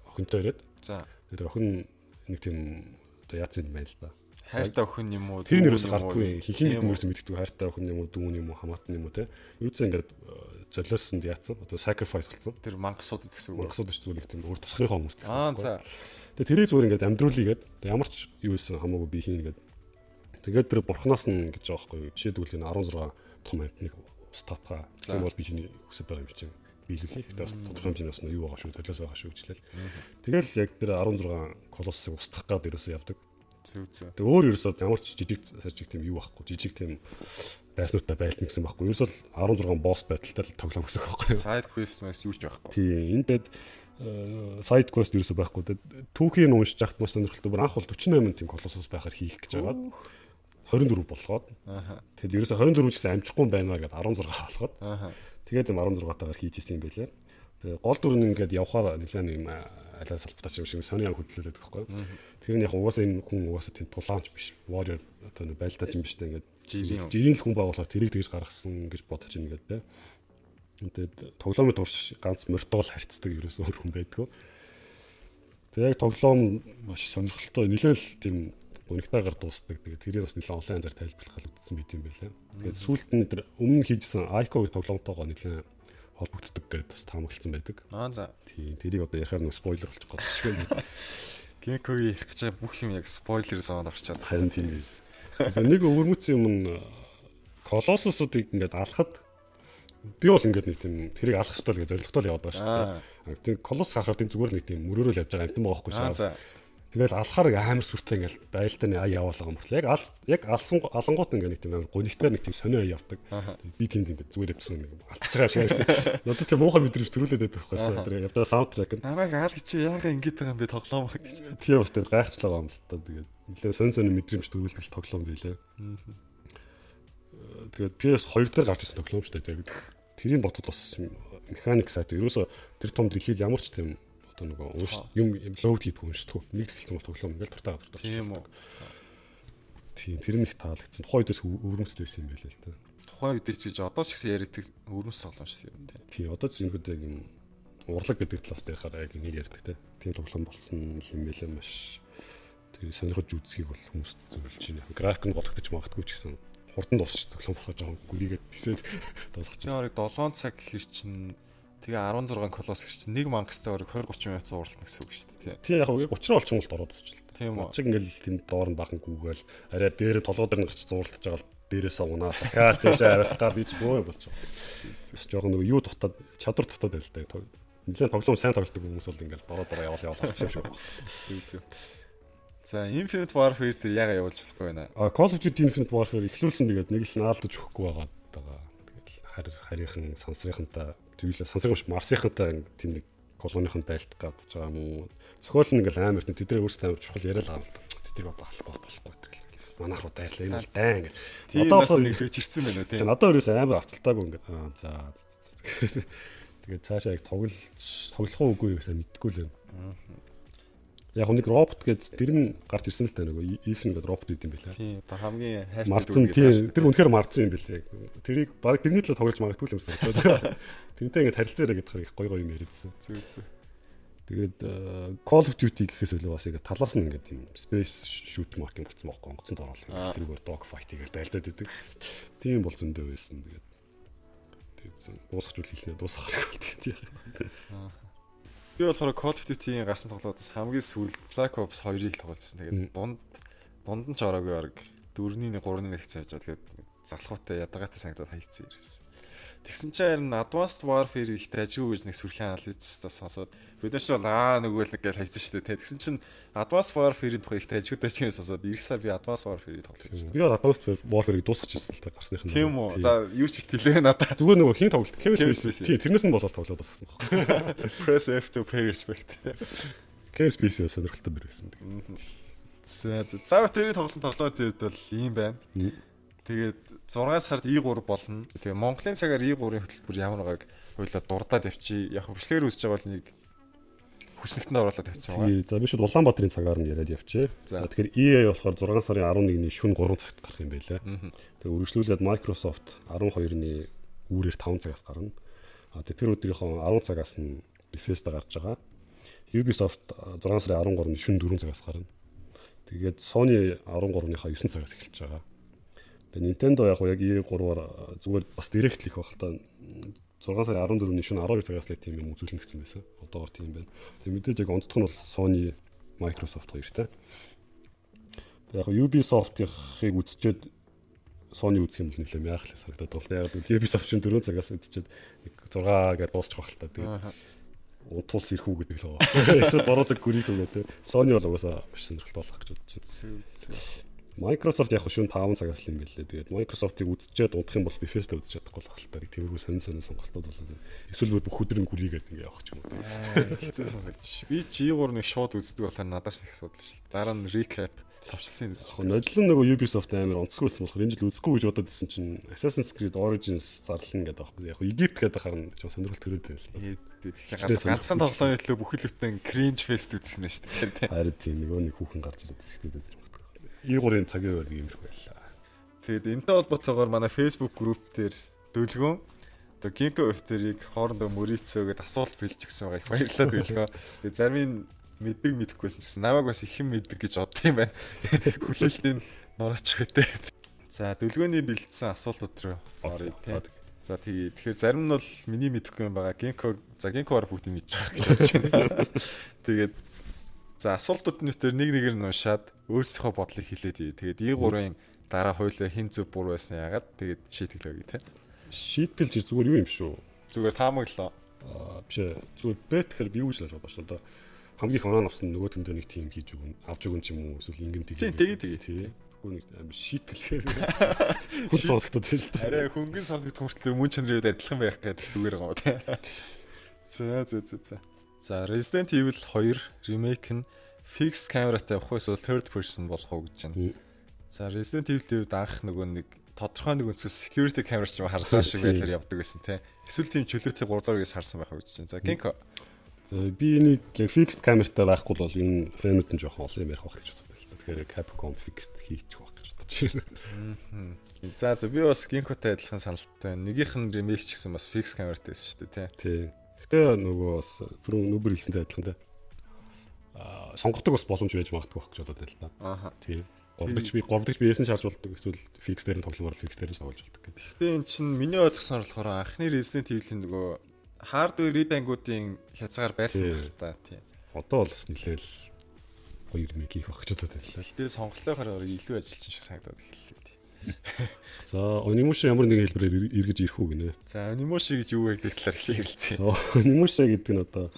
охинтой ирээд. За. Тэр охин нэг тийм одоо яатсан юм байна л да. Хайртай охин юм уу? Тэр нэрээс гардгүй. Хинхин гэдэг нэрээс мэддэг хайртай охин юм уу, дүүн юм уу, хамаатан юм уу те. Юу ч ингээд золиоссонд яатсан. Одоо sacrifice болсон. Тэр мангасууд гэсэн үг. Мангасууд ч зүгээр нэг тийм өөр тусгийнхаа хүмүүс гэсэн. Аа за. Тэгээ тэрийг зүгээр ингээд амьдруулъя гээд ямар ч юу исэн хамаагүй би хийнэ гээд. Тэгээд тэр бурхнаас нь гэж байгаа байхгүй юу. Жишээлбэл энэ 16 том амьтныг устгаатгаа. Тийм бол би чиний хүсэж байгаа юм чинь биелүүлээ. Гэхдээ бас тодорхой хэмжээний бас юу байгаа шүү, золиос байгаа шүү гэжлээ. Тэгэл яг тэр 16 колоссыг устгах гад ерөөсөө явдаг. Зөв зөв. Тэг өөр ерөөсөө ямар ч жижиг сажиг тийм юу байхгүй. Жижиг тийм байснуудтай байлна гэсэн байхгүй. Ерөөсөө 16 босс байдалтай л тоглоом гэсэн байхгүй. Side quest мэс юу ч байхгүй. Тийм. Энд дэд side quest ерөөсөө байхгүй. Түүхийн уншиж яхад маш сонирхолтой. Бүр анх бол 48 тийм колоссус байхаар хийх гэж байгаад 24 болгоод. Тэгэд ерөөсөө 24 ч гэсэн амжихгүй байна гэдээ 16 болгоод. Тэгээд юм 16 таагаар хийж исэн юм байлээ. Тэгээ гол дүр нь ингээд явхаар нэлээд юм алиас салбатаач юм шиг сони ян хөдлөлээд байхгүй. Тэр нь яг угаасаа энэ хүн угаасаа тийм тулаанч биш. Warrior одоо нэг байлдаач юм биш тэ ингээд жирийн л хүн байгуулахаар тэрийг тэгж гаргасан гэж бодож ин ингээд тэ. Тэгээд тоглоомын турш ганц морьтоол харьцдаг ерөөсөө өөр хүн байдгүй. Тэгээ яг тоглоом маш сонирхолтой нэлээд л тийм гонигтайгаар дуусдаг. Тэгээд тэрийг бас нэлээд олон янзаар тайлбарлах гал үтсэн байт юм байлаа. Тэгээд сүүлд нь тэр өмнө хийжсэн Ico тоглоомтойгоо нэлээд холбогддог гэдээ бас таамаглалсан байдаг. Аа за. Тийм, тэрийг одоо ярихаар нэг спойлер болчих гээд шиг байна. Генкогийн ярих гэж байгаа бүх юм яг спойлер зоонд орчоод. Харин тийм байсан. Нэг өвөрмөц юм нь Колоссусуудыг ингээд алхад би бол ингээд нэг тийм тэрийг алах ёстой л гэж зорилготой л яваад байгаа шүү дээ. Тийм Колосс харахад тийм зүгээр нэг тийм мөрөөрөө л явж байгаа амтан байгаа байхгүй шүү. Тэгэл алхаар амар сүртэй ингээл байлдааны ая яваалгаа мөртлөө. Яг яг алсан алангуут ингээ нэг тийм амар гонигтай нэг тийм сонио ая явдаг. Би тийм тийм зүгээр явсан юм алдчихгаа юм шиг. Надад тийм муухай мэдрэмж төрүүлээд байдаг байхгүй. Тэр явдаа саундтрек нь. Намайг аал чи яага ингэж байгаа юм бэ тоглоом гэж. Тийм бас тэр гайхчлаа юм л та. Тэгээд нэлээ сонь сонь мэдрэмж төрүүлдэг тоглоом байлаа. Тэгээд PS2 дээр гарч ирсэн тоглоом шүү дээ. Тэгээд тэрийн ботод бас механик сайт ерөөсө тэр том дэлхийд ямар ч тийм одоо нөгөө унш юм лоуд хийдэг уншдаггүй. Нэг эхэлсэн бол тоглоом ингээл дуртай газар Тийм үү. Тийм, тэр нь их таалагдсан. Тухайн үедээс өвөрмөцтэй байсан юм байлээ л да. Тухайн үед ч гэж одоо ч гэсэн яриадаг өвөрмөц тоглоом шүү дээ. Тийм, одоо ч ингэдэг яг юм урлаг гэдэг талаас дээр хараа яг энийг ярьдаг те. Тийм тоглоом болсон юм байлээ маш. Тэр сонирхож үзхийг бол хүмүүст зөвлөж байна. График нь голөгдөж магадгүй ч гэсэн хурдан дуусч тоглоом болохоор жоохон гүрийгээд тисээд дуусгах. Тэр орыг 7 цаг хэр чин тэгээ 16 колос хэр чин нэг мангастай орыг 20 30 минут зурлана гэсэн үг шүү дээ. Тийм яг 30 олчон бол ороод дуусчих л. Тийм үү. Чиг ингээл тэнд доор нь бахан гүгээл арай дээр толгой дээр нь гарч зурлаж байгаа л дээрээс унаа дахиад дээшээ авах гал ийч бөө болчих. Бас жоохон нөгөө юу дутаад чадвар дутаад байл та. Нилээн тоглоом сайн тоглодог хүмүүс бол ингээл дороо дороо яваал яваал авчих юм шиг. Зүг зүг. За Infinite Warfare тэр яага явуулж болохгүй байна. А Call of Duty Infinite Warfare эхлүүлсэн тэгээд нэг л наалдаж өгөхгүй байгаа даа. Тэгээд харийнхан сансрынхантай тэгвэл сансрын биш Марсынхантай тийм нэг колонийхонд байлдах гээд байгаа юм уу? Зохиол нь ингээл амар тийм тэдний өөрсдөө амар чухал яриа л байгаа л да. Тэднийг одоо алахгүй болохгүй гэдэг. Манайх руу дайрлаа энэ бол дайн гэх. Одоо бас нэг дэвжирсэн байна уу тийм. Надад өөрөөс амар авцалтаагүй ингээд аа за. Тэгээд цаашаа яг тоглож тоглох уу үгүй юу гэсэн мэдэхгүй л байна. Яг нэг робот гэж тэр нь гарч ирсэн л та нөгөө Ethan гэдэг робот идэм байлаа. Тийм, одоо хамгийн хайртай Мардсан тийм тэр үнэхээр мардсан юм билээ. Тэрийг баг тэрний төлөө тоглож магадгүй юм санагдаад. Тэрнтэй ингээд харилцаарэ гэдэг их гой гой юм яриадсан. Зүг зүг. Тэгээд Call of Duty гэхээс илүү бас ингээд талаас нь ингээд тийм space shoot marking болсон байхгүй онгоцонд ороод тэрүүгээр dog fight хийгээд байлдаад идэг. Тийм бол зөндөө байсан. Тэгээд дуусгах үл хэлнэ дуусгах хэрэгтэй тийм. Би болохоор Call of Duty-ийн гарсан тоглоомоос хамгийн сүүлд Black Ops 2-ыг тоглолцсон. Тэгээд дунд нь ч ороогүй орог 4-ний 1 3-ны 1 хэвчээ явж байгаа. Тэгээд залхуутай ядагаатай санагдаад хайцсан ирсэн. Тэгсэн чинь харин Advanced Warfare их дайжгүй гэж нэг сүрхэн анализстаа сонсоод бид нар ч бол аа нөгөө л нэг гэж хайцсан шүү дээ. Тэгсэн чинь Advanced Warfare-ийн тухай их дайжгүй дайжгүй сонсоод ирэх сар би Advanced Warfare-ийг тоглож байна. Би бол Advanced Warfare-ыг дуусгачихсан л та гарсных нь. Тийм үү. За юу ч битгэлээ надаа. Зүгээр нөгөө хин тоглолт. Kevin Spacey. Тийм тэрнээс нь болоод тоглоод дуусгасан баг. Press F to pay respect. Kevin Spacey сонирхолтой байсан. За за тэрийг тоглосон тоглоомын үед бол ийм байна. Тэгээд 6 сард E3 болно. Тэгээ Монголын цагаар E3-ын хөтөлбөр ямар байгааг хоёлаа дурдаад явчих. Яг бичлэгээр үзэж байгаа бол нэг хүснэгтэнд оруулаад тавьчихсан байгаа. За би шууд Улаанбаатарын цагаар нь яриад явчих. За тэгэхээр EA болохоор 6 сарын 11-ний шөнө 3 цагт гарах юм байлаа. Тэгээ үргэлжлүүлээд Microsoft 12-ны үүрээр 5 цагаас гарна. Тэр өдрийнхөө 10 цагаас нь Bethesda гарч байгаа. Ubisoft 6 сарын 13-ны шөнө 4 цагаас гарна. Тэгээд Sony 13-ныхаа 9 цагаас эхэлж байгаа. Тэгээд Nintendo яг яг E3-аар зүгээр бас direct их байх л та, 6 сарын 14-ний шөнө 12 цагаас л тийм юм үзүүлнэ гэсэн байсан. Одоогор тийм байна. Тэгээд мэдээж яг онцлог нь бол Sony, Microsoft хоёртай. Тэгээд яг Ubisoft-ийг үзчихэд Sony үзэх юм бол нэлээ мяах л санагдаад байна. Яг л Ubisoft шөнө 4 цагаас үзчихэд нэг 6 гэдээ дуусчих байх л та. Тэгээд унтуулс ирэх үү гэдэг л байгаа. Эсвэл 3 цаг гүрийх үү гэдэг. Sony бол угаасаа маш сонирхолтой болох гэж бодож байна. Microsoft яг шөнө 5 цагаас л юм билээ. Тэгээд Microsoft-ыг үзчихэд унтах юм бол Bethesda үзэж чадахгүй болох л та. Тиймэрхүү сонин сонин сонголтууд болоо. Эсвэл бүх өдөр нь гүрийгээд ингээ явах ч юм уу. Хэцүү сонсогдож. Би ч E3 нэг шууд үздэг болохоор надаас их асуудал шүү дээ. Дараа нь recap товчлсон юм. Яг нодлон нөгөө Ubisoft амар онцгой байсан болохоор энэ жил үзэхгүй гэж бодоод исэн чинь Assassin's Creed Origins зарлана гэдэг аахгүй. Яг Египт гэдэг харна ч сонирхол төрөөд байл. Тэгэхээр ганцхан тоглоомын төлөө бүхэл бүтэн cringe fest үзсэн нь шүү дээ. Харин тийм, нөгөө нэг хүүхэн гарч ирээд хэсэгтэй байдаг. E3-ын цагийн хувьд иймэрхүү байлаа. Тэгээд энэтэй холбоотойгоор манай Facebook group дээр Дөлгөөн одоо Ginko Ofterыг хоорондоо мөрийцөө гэдээ асуулт бэлжчихсэн байгаа. Их баярлалаа, Дөлгөөн. Тэгээд зарим нь мэддэг, мэдэхгүйсэн ч гэсэн намайг бас их юм мэддэг гэж бодд юм байна. Хүлээлтийн нураачих хөтэй. За, Дөлгөөний бэлдсэн асуултууд руу оръё, тийм. За, тэгээ тэгэхээр зарим нь бол миний мэдэхгүй юм байгаа. Ginko, за, Ginko-оор бүгдийг мэдж байгаа гэж бодож байна. Тэгээд за, асуултууд нь тэр нэг нэгээр нь уншаад өөрсдийнхөө бодлыг хэлээд. Тэгээд E3-ын дараа хоёулаа хэн зөв буруу байсан, яагаад, тэгээд шийтгэл өгье, те. Шийтгэл чи зүгээр юу юм шүү. Зүгээр таамаглаа. Аа, биш ээ. Зүгээр bet гэхээр би юу гэж л бодож шүү дээ. Хамгийн их оноо авсан нөгөө төндөө нэг team хийж өгнө, авч өгнө ч юм уу, эсвэл ингэн тийм. Тийм, тэгээ тэгээ. Тий. Тэгэхгүй нэг амар шийтгэлээр хүн сонсогдоод байна л да. Арай хөнгөн сонсогдох мөртлөө мөн чанарын үед адилхан байх гэдэг зүгээр байгаа юм, тий. За за за за. За, Resident Evil 2 remake нь fixed камератай явах уу эсвэл third person болох уу гэж байна. За, Resident Evil-ийн үед анх нөгөө нэг тодорхой нэг өнцгөөс security camera ч юм харлаа шиг байдлаар явдаг байсан, те. Эсвэл тийм чөлөөтэй 3 дугаар үеэс харсан байх уу гэж байна. За, Ginko. За, би энийг яг fixed камертай байхгүй бол энэ fan үүд нь жоохон олон юм ярих байх гэж боддог л та. Тэгэхээр Capcom fixed хийчих байх гэж бодож байна. За за, би бас Ginko-тай адилхан саналтай байна. Нэгийнх нь remake ч гэсэн бас fixed камертай байсан шүү дээ, тий. Тий. Гэтэ нөгөө бас түрүүн нүбэр хэлсэнтэй адилхан, те. Аа, сонгодог бас боломж байж магадгүй байх гэж бодоод байна л та. Тий. 3 дахь биеэс нь шаарж болдог, эсвэл fix дээр нь тогломоор fix дээр нь тоглож болдог гэдэг. Гэтэ эн чинь миний ойлгосоор болохоор анхны Resident Evil-ийн нөгөө hardware red-ангуудын хязгаар байсан байх л та, тий. Одоо бол бас нэлээл гоё remake хийх байх гэж бодоод байна л. Гэтэ сонголтынхоор илүү ажиллаж шиг санагдаад эхэллээ. За, Onimusha ямар нэгэн хэлбэрээр эргэж ирэх үү гинэ. За, Onimusha гэж юу вэ гэдэг талаар их ярилцъя. Onimusha гэдэг нь одоо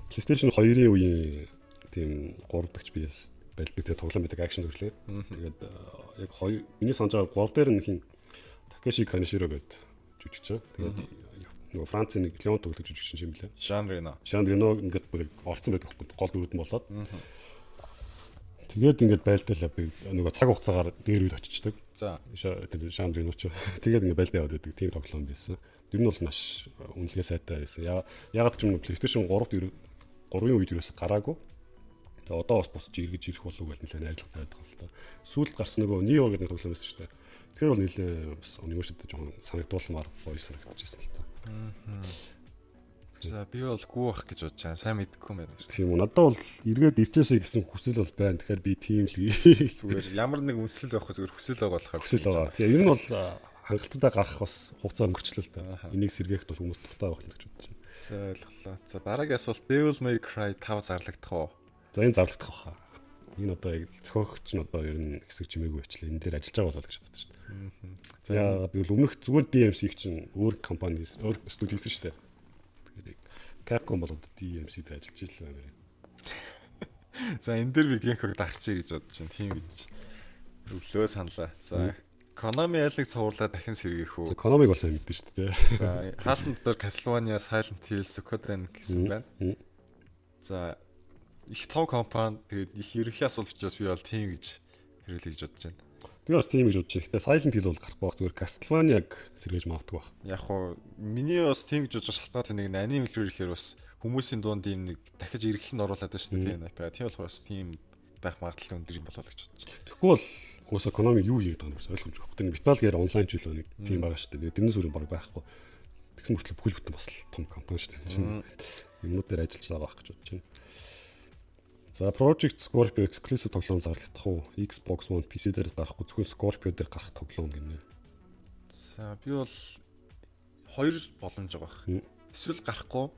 PlayStation 2-ын үеийн тийм 3 дахь биес байлдаг тэгээ тоглоом байдаг, action төрлөө. Тэгээд яг хоёр миний санаж байгаа 3 дээр нь хин Такеши Канеширо гэдэг жүжигч. Тэгээд нөгөө Францын нэг Леон тоглох жүжигч юм лээ. Жан Рено. Жан Рено ингээд бүр орцсон байдаг байхгүй, гол дүрүүд нь болоод. Тэгээд ингээд байлдаал явдаг. Нөгөө цаг хугацаагаар дээр үед очичдаг. Тэр Жан Рено ч. Тэгээд ингээд байлдаа яваад байдаг. Тийм тоглоом байсан. Тэр нь бол маш үнэлгээ сайтай байсан. Ягаад ч юм PlayStation 3 3-ын үед юус гараагүй. Тэгээ одоо бас бусч эргэж ирэх болов уу гэж нэлээд найрлага байдаг юм л та. Сүүлд гарсан нөгөө Nioh гэдэг тоглоом байсан шүү дээ. Тэгэхээр бол нэлээд бас Onimusha-д жоохон санагдуулмаар гоё санагдчихсан л та. За, би бол гүү бах гэж бодож байгаа. Сайн мэдэхгүй юм байна. Тийм үү. Надад бол эргээд ирчээсэй гэсэн хүсэл бол байна. Тэгэхээр би тийм л зүгээр ямар нэг үнсэл байхгүй, зүгээр хүсэл байгаа болохоор хүсэл байгаа. Тийм, ер нь бол хангалттай гарах бас хугацаа өнгөрчлөө л та. Энийг сэргээх бол хүмүүс дуртай байх гэж бодож байна. За, ойлголоо. За, дараагийн асуулт: Devil May Cry 5 зарлагдах уу? За, энэ зарлагдах баха. Энэ одоо яг зохиогч нь одоо ер нь хэсэг чимээгүй байчлаа. Энэ дээр ажиллаж байгаа болоо гэж бодож байна. За, яагаад гэвэл өмнөх зүгээр DMC-г чинь өөр компани, өөр студи хийсэн шүү дээ. Тэгэхээр Capcom бол одоо DMC дээр ажиллаж ил байна. За, энэ дээр би Ginko-г дагчий гэж бодож байна. Тийм гэж өглөө саналаа. За, Konami аль нэг цувралаа дахин сэргээх үү? Konami-г бол сайн мэднэ шүү дээ. За, хаалтан дотор Castlevania, Silent Hill, Suikoden гэсэн байна. За, их том компани, тэгээд их ерөнхий асуулт учраас би бол тийм гэж хариулъя гэж бодож байна. Би бас тийм гэж бодож байна. Гэтэ Silent Hill бол гарахгүй байх. Зүгээр Castlevania-г сэргээж магадгүй байх. Яг хуу миний бас тийм гэж бодож шалтгаан нэг аниме хэлбэр ихээр бас хүмүүсийн дунд ийм нэг дахиж эргэлтэнд оруулаад байна шүү дээ. Тийм, тийм болохоор бас тийм байх магадлал өндөр юм болоо гэж бодож байна. Тэгэхгүй бол уусаа Konami юу хийгээд байгаа юм бэ ойлгомжгүй. Тэр Metal Gear Online ч илүү нэг тийм байгаа шүү дээ. Тэрнээс өөр юм баг байхгүй. Тэгсэн мөртлөө бүхэл бүтэн бас том компани шүү дээ. Чинь юмнууд дээр ажиллаж байгаа байх гэж бодож байна. За, Project Scorpio exclusive тоглоом зарлагдах уу? Xbox One, PC дээр гарахгүй, зөвхөн Scorpio дээр гарах тоглоом гинэ. За, би бол хоёр боломж байгаа байх. Эсвэл гарахгүй,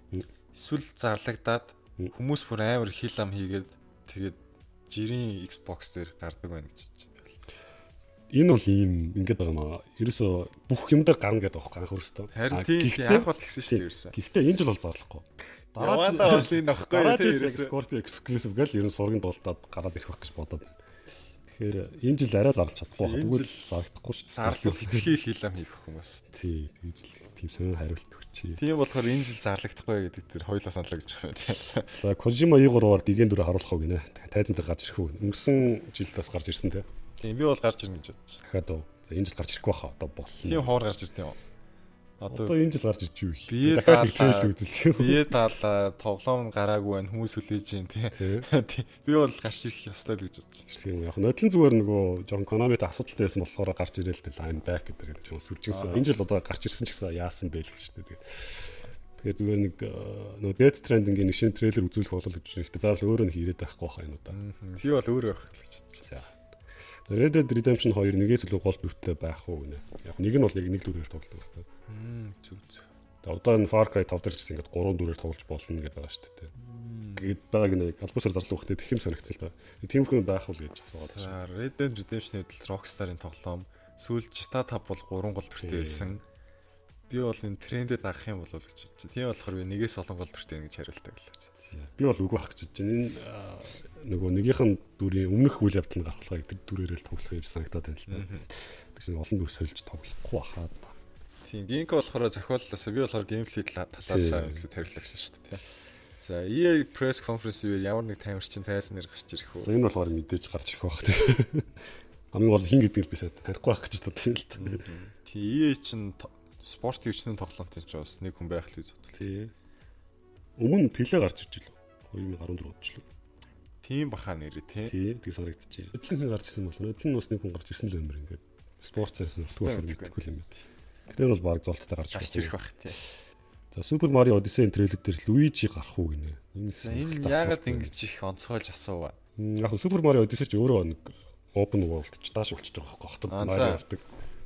эсвэл зарлагдаад хүмүүс бүр амар хил ам хийгээд, тэгээд жирийн Xbox дээр гардаг байна гэж бодож байна. Энэ бол ийм ингэж байгаа юм аа. Ерөөсөө бүх юм дээр гарна гэдэг байгаа анх өөрөөсөө. Харин тийм, анх бол гисэн шүү дээ ерөөсөө. Гэхдээ энэ жил бол зарлахгүй. Дараа бол энэ ахгүй. Дараа жил Scorpio exclusive гэл ерөн сургийн дултаад гараад ирэх байх гэж бодоод байна. Тэгэхээр энэ жил арай зарлж чадахгүй байна. Тэгвэл зарагдахгүй шүү дээ. Зарлал хитрхи хил ам хийх хүмүүс. Тий, тэгж л тийм сонин хариулт өгчээ. Тийм болохоор энэ жил зарлагдахгүй гэдэг тэр хоёулаа саналаа гэж байна. За, Kojima E3-аар Gigan 4 харуулах уу гинэ. Тайзан дээр гарч ирэх үү? Өнгөрсөн жил бас гарч ирсэн те. Тийм, би бол гарч ирнэ гэж бодож. Дахиад уу. За, энэ жил гарч ирэхгүй баха, одоо болно. Тийм, хоор гарч ирд юм. Одоо энэ жил гарч иж юу их. Дахиад нэг трейлер үзүүлэх юм. Бие даалаа, тоглоом нь гараагүй байна. Хүмүүс хүлээж байна тий. Би бол гарч ирэх ёстой л гэж бодож байна. Тийм, яг нодлон зүгээр нөгөө жоохон Konami-тай асуудалтай байсан болохоор гарч ирээл тэл I'm back гэдэг жоохон сүржигсэн. Энэ жил одоо гарч ирсэн ч гэсэн яасан бэ л гэж шүү дээ. Тэгээд зүгээр нэг нөгөө Death Stranding-ийн нэг шинэ трейлер үзүүлэх болол гэж байна. Гэхдээ заавал өөрөө нэг ирээд байхгүй хаа энэ удаа. Тийм бол өөрөө байх л гэж бодож. За. Red Dead Redemption 2 нэгээс илүү гол дүртэй байх уу гинэ. Яг нэг нь бол яг нэг дүрээр тоглодог байна. Зүг зүг. Тэгээ одоо энэ Far Cry 5 дээр ч гэсэн ингээд 3 дүрээр тоглож болно гэдэг байгаа шүү дээ. Гээд байгааг нэг аль бусаар зарлах хэрэгтэй тэхэм санагдсан л та. Тиймэрхүү байх уу гэж асуугаад байна. Red Dead Redemption-ийн адил Rockstar-ын тоглоом, сүүл GTA 5 бол 3 гол дүртэй байсан. Би бол энэ трендэд дагах юм болов гэж бодчих. Тийм болохоор би нэгээс олон гол дүртэй гэж хариултаа гэлээ. Би бол үгүй байх гэж бодож байна. Энэ нөгөө нэгийнх нь дүрийн өмнөх үйл явдал нь гарах болохоор тэр дүрээрээ л тоглох юм санагдаад байна л та. Тэгсэн олон дүр сольж тоглохгүй бахаад. Тийм, Ginko болохоор зохиоллоос, би болохоор gameplay талаас юмсад хариулагч шүү дээ. За, EA press conference үеэр ямар нэг тамирчин тайзан нэр гарч ирэх үү? За, энэ болохоор мэдээж гарч ирэх байх тийм. Хамгийн гол хин гэдгийг би сайн танихгүй байх гэж бодсон юм л та. Тийм, EA чинь спорт хөгжлийн тоглоомтой ч бас нэг хүн байх л гэж бодлоо. Тий. Өмнө Пеле гарч ирж лээ. 2014 онд ч лээ. Тийм баха нэрээ тий. Тий, тэг санагдчихэ. Өдлөн хүн гарч ирсэн бол өдлөн бас нэг хүн гарч ирсэн л юм байна ингээд. Спорт цаас мэдгүй болохоор мэдэхгүй юм байна. Тэр бол баг золттой гарч ирэх байх тий. За, Super Mario Odyssey-ийн трейлер дээр Luigi гарах уу гинэ. Энэ яагаад ингэж их онцгойлж асуув? Яг Super Mario Odyssey ч өөрөө нэг open world ч дааш болчихж байгаа байхгүй. Хотод Mario явдаг.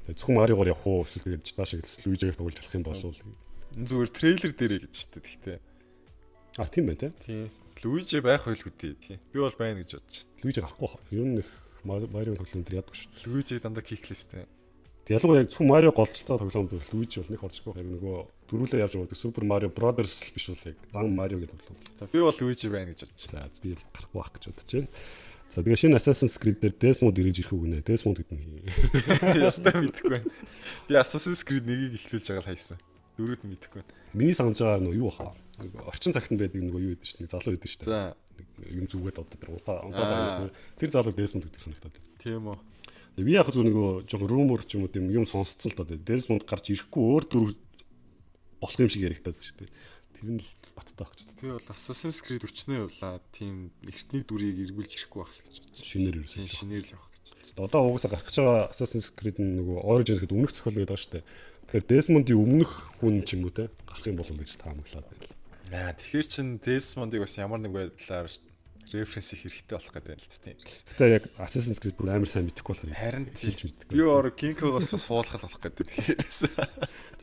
Зөвхөн Мариогоор явах уу, эсвэл тэгээд GTA шиг Luigi-г тоглож болох юм болов уу? Энэ зүгээр трейлер дээрээ гэж штэ тэгтээ. А, тийм байна те. Тийм. Luigi байх байлгүй дээ. Тийм. Би бол байна гэж бодож. Luigi гарахгүй хаа. Ер нь их Марио тоглоом дээр яддаг шүү. Luigi дандаа kick лээстэй. Тэг ялангуяа яг зөвхөн Марио голчлоо тоглоом дээр Luigi бол нэг орчихгүй яг нөгөө дөрүүлээ явж байгаа Super Mario Brothers биш бол яг дан Марио гэдэг тоглоом. За, би бол Luigi байна гэж бодож. За, би гарахгүй байх гэж бодож байна. За, тэгээ шинэ Assassin's Creed дээр Desmond ирж ирэх үг нэ. Desmond гэдэг нь Ястай мэдэхгүй байна. Би Assassin's Creed 1-ийг эхлүүлж байгаа л хайсан. Дөрүүд нь мэдэхгүй байна. Миний санаж байгаа нөгөө юу баха? Орчин цагт байдаг нөгөө юу гэдэг чинь, залуу гэдэг чинь. За, юм зүгээд одоо тэр удаа удаа тэр залуу Desmond гэдэг санагдаад байна. Тийм үү. Би яг зүгээр нөгөө жоохон rumor ч юм уу тийм юм сонсцсон л доо. Desmond гарч ирэхгүй өөр дүр болох юм шиг яригдаад шүү дээ. Тэр нь л баттай байх гэж. Би бол Assassin's Creed өчнөө явлаа. Тийм, эртний дүрийг эргүүлж ирэхгүй байх л гэж бодож. Шинээр ерөөсөө. Тийм, шинээр л явах гэж. Одоо угаасаа гарах гэж байгаа Assassin's Creed нь нөгөө Origins гэдэг өмнөх зохиол гэдэг байгаа шүү дээ. Тэгэхээр Desmond-ийн өмнөх хүн ч юм уу те гарах юм болов уу гэж таамаглаад байна. Аа, тэгэхээр чин Desmond-ыг бас ямар нэг байдлаар reference их хэрэгтэй болох гэдэг юм л та, тийм. Гэтэ яг Assassin's Creed бүр амар сайн мэдэхгүй болохоор харин хэлж мэдэхгүй. Би ор Ginko-гоос бас суулгах болох гэдэг.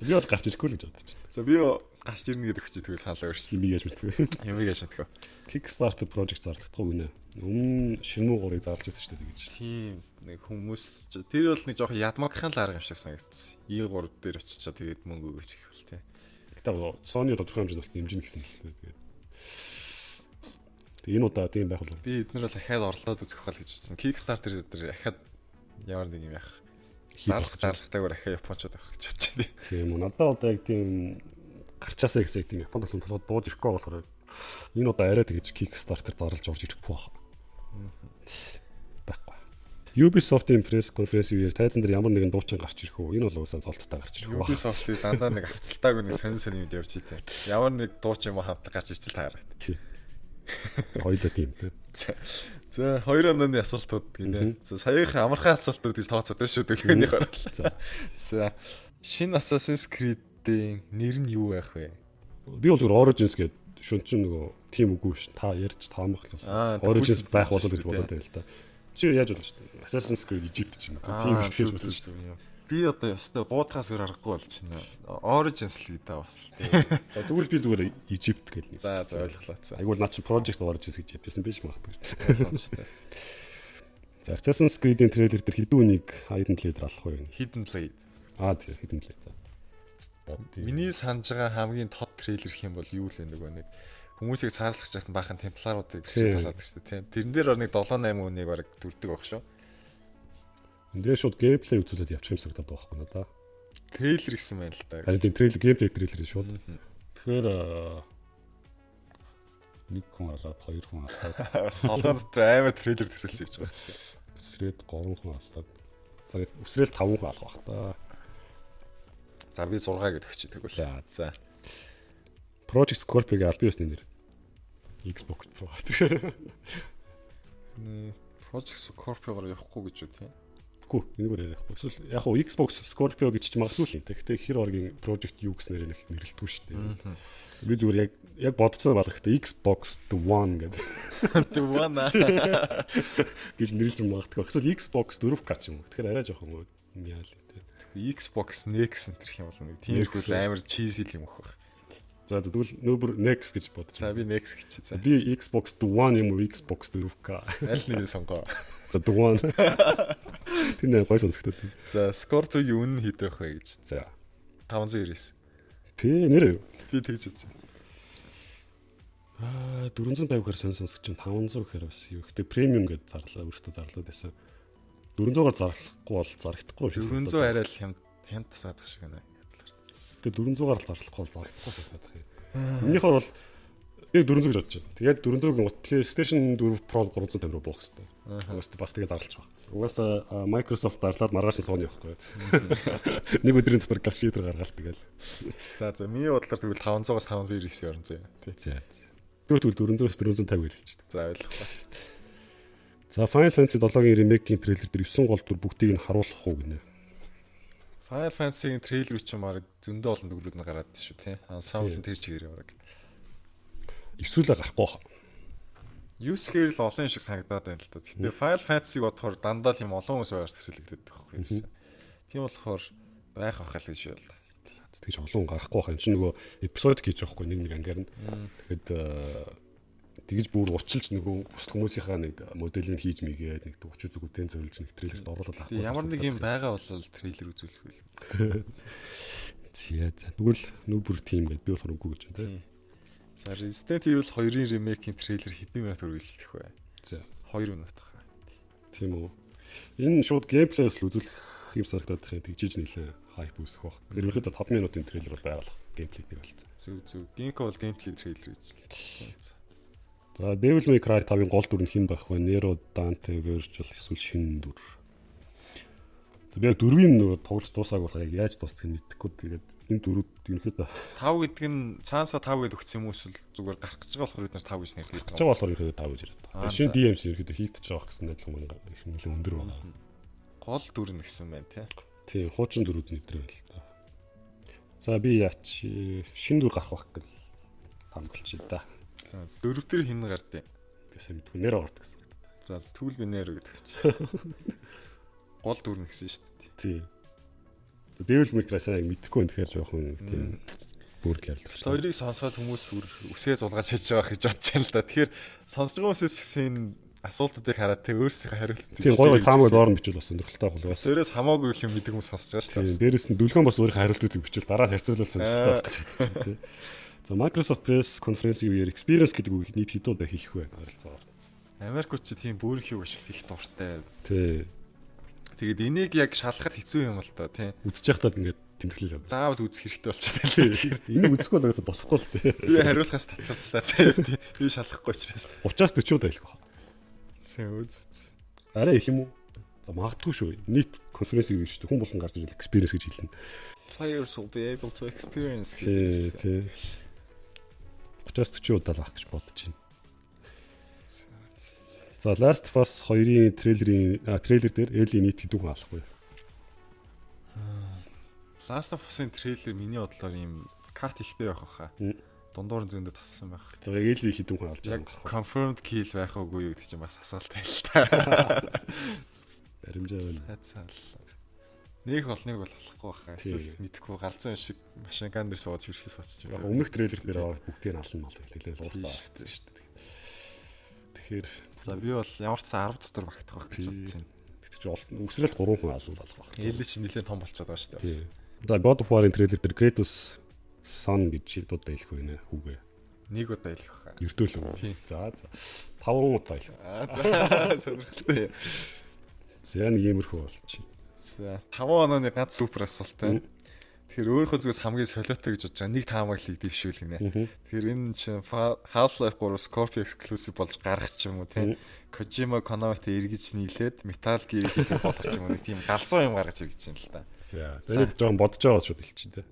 Би бол гарч ирэхгүй л гэж бодож байна. За, би гарч ирнэ гэдэг чи тэгвэл саналаа өөрчлөе. Юм яаж мэдгүй. Юм яаж мэдгүй. Kickstarter project зарлагдах уу гинэ. Өмнө Shenmue 3-ыг зарлж байсан шүү дээ тэгэж. Тийм, нэг хүмүүс тэр бол нэг жоохон ядмагхан л арга юм шиг санагдсан. E3 дээр очичоо тэгээд мөнгө өгөөч гэх бол тий. Гэтэ Sony тодорхой хэмжээнд бол нэмжинэ гэсэн л дээ. Тэгээд энэ удаа тийм байх болов. Би эднэр бол ахаад орлоод үзэх байл гэж бодсон. Kickstarter дээр ахаад ямар нэг юм яах. Зарлах зарлахтайгаар ахаа японочууд авах гэж бодож байна. Тийм үү. Надад одоо яг тийм гарчаасаа гэсэн тийм Японд тоглоом толгойд бууж ирэхгүй болохоор энэ удаа арай тэгэж Kickstarter зарлж орж ирэхгүй байх. Байхгүй. Ubisoft-ийн press conference үеэр тайзан дээр ямар нэгэн дуучин гарч ирэх үү? Энэ бол уусаа золттой гарч ирэх үү? Ubisoft-ийг дандаа нэг авцалтаагүй нэг сонин сонин юмд явж итэй. Ямар нэг дуучин юм хамт гарч ирчих таараа. Тий. Хоёлоо тийм тий. За, хоёр онооны асуултууд гинэ. За, саяхан амархан асуултууд гэж тооцоод байна шүү дэлгэнийх орол. За, шинэ Assassin's Creed Creed-ийн нэр нь юу байх вэ? Би бол зүгээр Origins гэдэг шүн чинь нөгөө тийм үгүй ш. Та ярьж таамаглаа. Origins байх болоо гэж бодоод байл та. Чи яаж бодож байна? Assassin's Creed Egypt ч юм уу. Тийм хэлж бодож байна. Би одоо ёстой буудахаас өөр аргагүй болж байна. Origins л гэдэг бас л тий. Тэгвэл би зүгээр Egypt гэл. За за, ойлголоо. За. Айгуул наа чи Project Origins гэж явжсэн биш магадгүй. За, Assassin's Creed-ийн трейлер дээр хэдэн үнийг Hidden Blade алах вэ? Hidden Blade. Аа тий, Hidden Blade. Миний санаж байгаа хамгийн тод трейлер гэх юм бол юу л вэ, нөгөө нэг хүмүүсийг цаазлах чахт баахан темпларуудыг бисэг талаадаг шүү дээ, тийм. Тэрэн дээр нэг 7 8 үнийг бараг дүрдэг байх шүү. Энд дээр шууд gameplay үзүүлээд явчих юм санагдаад байгаа байхгүй надаа. Трейлер гэсэн байна л да. Харин тийм, трейлер, gameplay трейлер шууд. Тэгэхээр нэг хүн алаад, хоёр хүн алаад бас толгой дотор амар трейлер төсөөлсөн явж байгаа. Үсрээд 3 хүн алаад. За, үсрээл 5 хүн алах бах та. За, би 6 гэдэг өгч тэгвэл. За. Project Scorpio-гийн албан ёсны нэр. Xbox Pro. Project Scorpio-гоор явахгүй гэж үү, тийм? Үгүй, энэгээр ярихгүй. Эсвэл яг хуу Xbox Scorpio гэж ч магадгүй л юм. Гэхдээ хэр оргийн Project юу гэснээр нэг нэрлэлтгүй шүү дээ. Би зүгээр яг бодцсон байх. Гэхдээ Xbox The One гэдэг. The One гэж нэрлэж магадгүй. Эсвэл Xbox 4K ч юм уу. Тэгэхээр арай жоохон яа л тийм. Xbox Next гэх юм бол нэг тиймэрхүү амар cheesy юм өгөх байх. За, тэгвэл нөөбөр Next гэж бодож. За, би Next гэж. За. Би Xbox The One юм уу, Xbox 4K. Аль нэгийг сонгоо. За, The One. Тэр нэ гой сонсогдоод. За, Scorpio-гийн үнэ нь хэд байх вэ гэж. За. 599. Тэ нэр юу? Би тэгж бодож байна. Аа, 450 гэхээр сон сонсогч чинь 500 гэхээр бас юу. Гэтэ премиум гэдээ зарлаа, өөртөө зарлаад байсан. 400-аар зарлахгүй бол зарагдахгүй юм шиг. 400 арай л хямд хямд тасаадах шиг байна. Тэгээ 400-аар л зарлахгүй бол зарагдахгүй санагдах юм. Минийхоор бол яг 400 гэж бодож байна. Тэгээд 400-ийн гут PlayStation 4 Pro 350 руу буух хэрэгтэй. Угсаа бас тэгээ зарлаж байгаа. Угаасаа Microsoft зарлаад маргааш нь Sony явахгүй. Нэг өдрийн дотор гал шийдвэр гаргаал тэгэл. За, миний бодлоор тэгвэл 500-аас 599 орно заяа. Тий. За. Тэгвэл 400-аас 450 гэлж. За, ойлголоо. За, Final Fantasy 7-гийн remake-ийн трейлер дээр 9 гол дүр бүгдийг нь харуулах уу гинэ. Final Fantasy-гийн трейлер чинь баг зөндөө олон дүрүүд нь гараад шүү, тий. Ensemble тэр чигээр баг. Эвсүүлээ гарахгүй баха. Юусгээр л олон юм шиг санагдаад байна л да. Гэтэ Final Fantasy-г бодохоор дандаа л юм олон хүмүүс байгаар төсөөлөгдөд байхгүй юм шиг. Тийм болохоор байх ах л гэж байна. Тэгж олон гарахгүй баха. Энд чинь нөгөө эпизод хийж байгаа хгүй нэг нэг ангиар нь. Тэгэхэд тэгж бүр урчилж нөгөө бусд хүмүүсийнхаа нэг моделийг хийж мигээд нэг 30 зүгүүдэн зөвлөж нэг трейлерт оруулаад авахгүй. Ямар нэг юм байгаа бол трейлер үзүүлэх байл. За. Тэгвэл нүүбэр тим гэдээ би болохоор үгүй гэж байна тий. За, Resident Evil 2-ын remake-ийн трейлер хэдэн минут үргэлжлэх вэ? За. 2 минут байна. Тийм үү. Энэ шууд gameplay-с л үзүүлэх юм санагдаад их тэгжиж нэлээ hype үүсэх баг. Тэр ерөнхийдөө 5 минутын трейлер бол байгалах gameplay нэг болцсон. Зөв. Ginkgo бол gameplay трейлер гэж л. За, Devil May Cry 5-ын гол дүр нь хэн байх вэ? Nero, Dante, Virgil эсвэл шинэ дүр. За, би яг дөрвийн нөгөө тоглож дуусааг бол яг яаж дуустгийг мэдэхгүй. Тэгээд энэ дөрүүд ерөнхийдөө 5 гэдэг нь цаансаа 5 гэдэг өгсөн юм уу, эсвэл зүгээр гарах гэж байгаа болохоор бид нар 5 гэж нэрлэдэг байгаа. Болохоор ерөнхийдөө 5 гэж яриад байгаа. Шинэ DMC ерөнхийдөө хийгдэж байгаа гэсэн найдлага мянга их нэлээд өндөр байгаа. Гол дүр нь гэсэн байна тий. Тийм, хуучин дүрүүд нь өдрөө байл та. За, би яач шинэ дүр гарах байх гэл хамгаалчих да. За, дөрөв дээр хэн гардыг? Тэсээ мэдгүй, нэр гардаг гэсэн. За, тэгвэл би нэр гэдэг чи. Гол дүр нь гэсэн шүү дээ. Тий. За, Devil May Cry сайн мэдэхгүй юм, тэгэхээр жоохон тийм бүрл ярьлаа. Хоёрыг сонсоод хүмүүс бүр үсээ зулгааж хийж байгаа гэж бодож байна л да. Тэгэхээр сонсож байгаа хүмүүсээс ч гэсэн энэ асуултуудыг хараад тэг өөрсдийнхөө хариултыг Тийм, гоё гоё таамаг доор нь бичвэл бас сонирхолтой байх бол. Дээрээс хамаагүй их юм мэддэг хүмүүс сонсож байгаа шүү дээ. Дээрээс нь дүлгэн бас өөрийнхөө хариултуудыг бичвэл дараа нь харьцуулбал сонирхолтой байх гэж бодож байна тий. За, Microsoft Press конференцийн үеэр experience гэдэг үгийг нийт хэдэн удаа хэлэх вэ? Ойролцоогоор. Америкууд чи тийм бүрэнхий үг их дуртай. Тий. Тэгээд энийг яг шалгахад хэцүү юм л доо, тий. Үзэж байхдаа ингээд тэмдэглэл яв. Заавал үзэх хэрэгтэй болчихсон. Энийг үзэхгүй бол угаасаа болохгүй л тий. Би хариулахаас татгалцлаа заяа тий. Би шалгахгүй учраас. 30-аас 40 удаа хэлэх байх. Зэ үз. Арай их юм уу? За, магадгүй шүү. Нийт конференцийг шүү дээ. Хүн болгон гарч ирэл experience гэж хэлнэ. Players will be able to experience гэж. Тий. 30-аас 40 удаа л авах гэж бодож байна. За, Last of Us 2-ын трейлерийн трейлер дээр Ellie нийт хэдэн хүн алах вэ? Last of Us-ын трейлер миний бодлоор ийм cut ихтэй байх баха. Дундуур нь зөндөө тассан байх. Тэгээ Элли хэдэн хүн алж Яг байгаа юм. confirmed kill байх уугүй юу гэдэг чинь бас асуулт байл та. Баримжаа байна. Хайцаал. Нэг бол нэг бол болохгүй баха. Эсвэл мэдэхгүй галзуу юм шиг машин ган дээр сууж шүрхээ суучих Яг юм. өмнөх трейлер дээр аваад бүгдийг нь ална мал гэлээ лууртаа Тийм шүү дээ. Тэгэхээр За би бол ямар ч сан 10 дотор багтах байх гэж бодож байна. тэгтээ чи үсрээл 3 хүн ална болох байх. Элли чинь нэлээд том болчиход байгаа шүү дээ. Тийм. За God of War-ын трейлер дээр Kratos Son гэж дуудаа хэлэх үү нэ хүүгээ. Нэг удаа хэлэх баха. Ердөө л үү. Тийм. За за. 5 удаа хэлэх. Аа за сонирхолтой. За нэг иймэрхүү болчих. За 5 онооны ганц супер асуулт байна. Тэгэхээр өөрийнхөө зүгээс хамгийн солиотой гэж бодож байгаа нэг таамаглалыг дэвшүүл гинэ. Тэгэхээр энэ чинь Half-Life 3 Scorpio exclusive болж гарах ч юм уу тийм. Kojima Konami-тай эргэж нийлээд Metal Gear хийх болох ч юм уу нэг тийм галзуу юм гаргаж ирж байна л да. За. За нэг жоохон бодож байгаа шууд хэлчих дээ.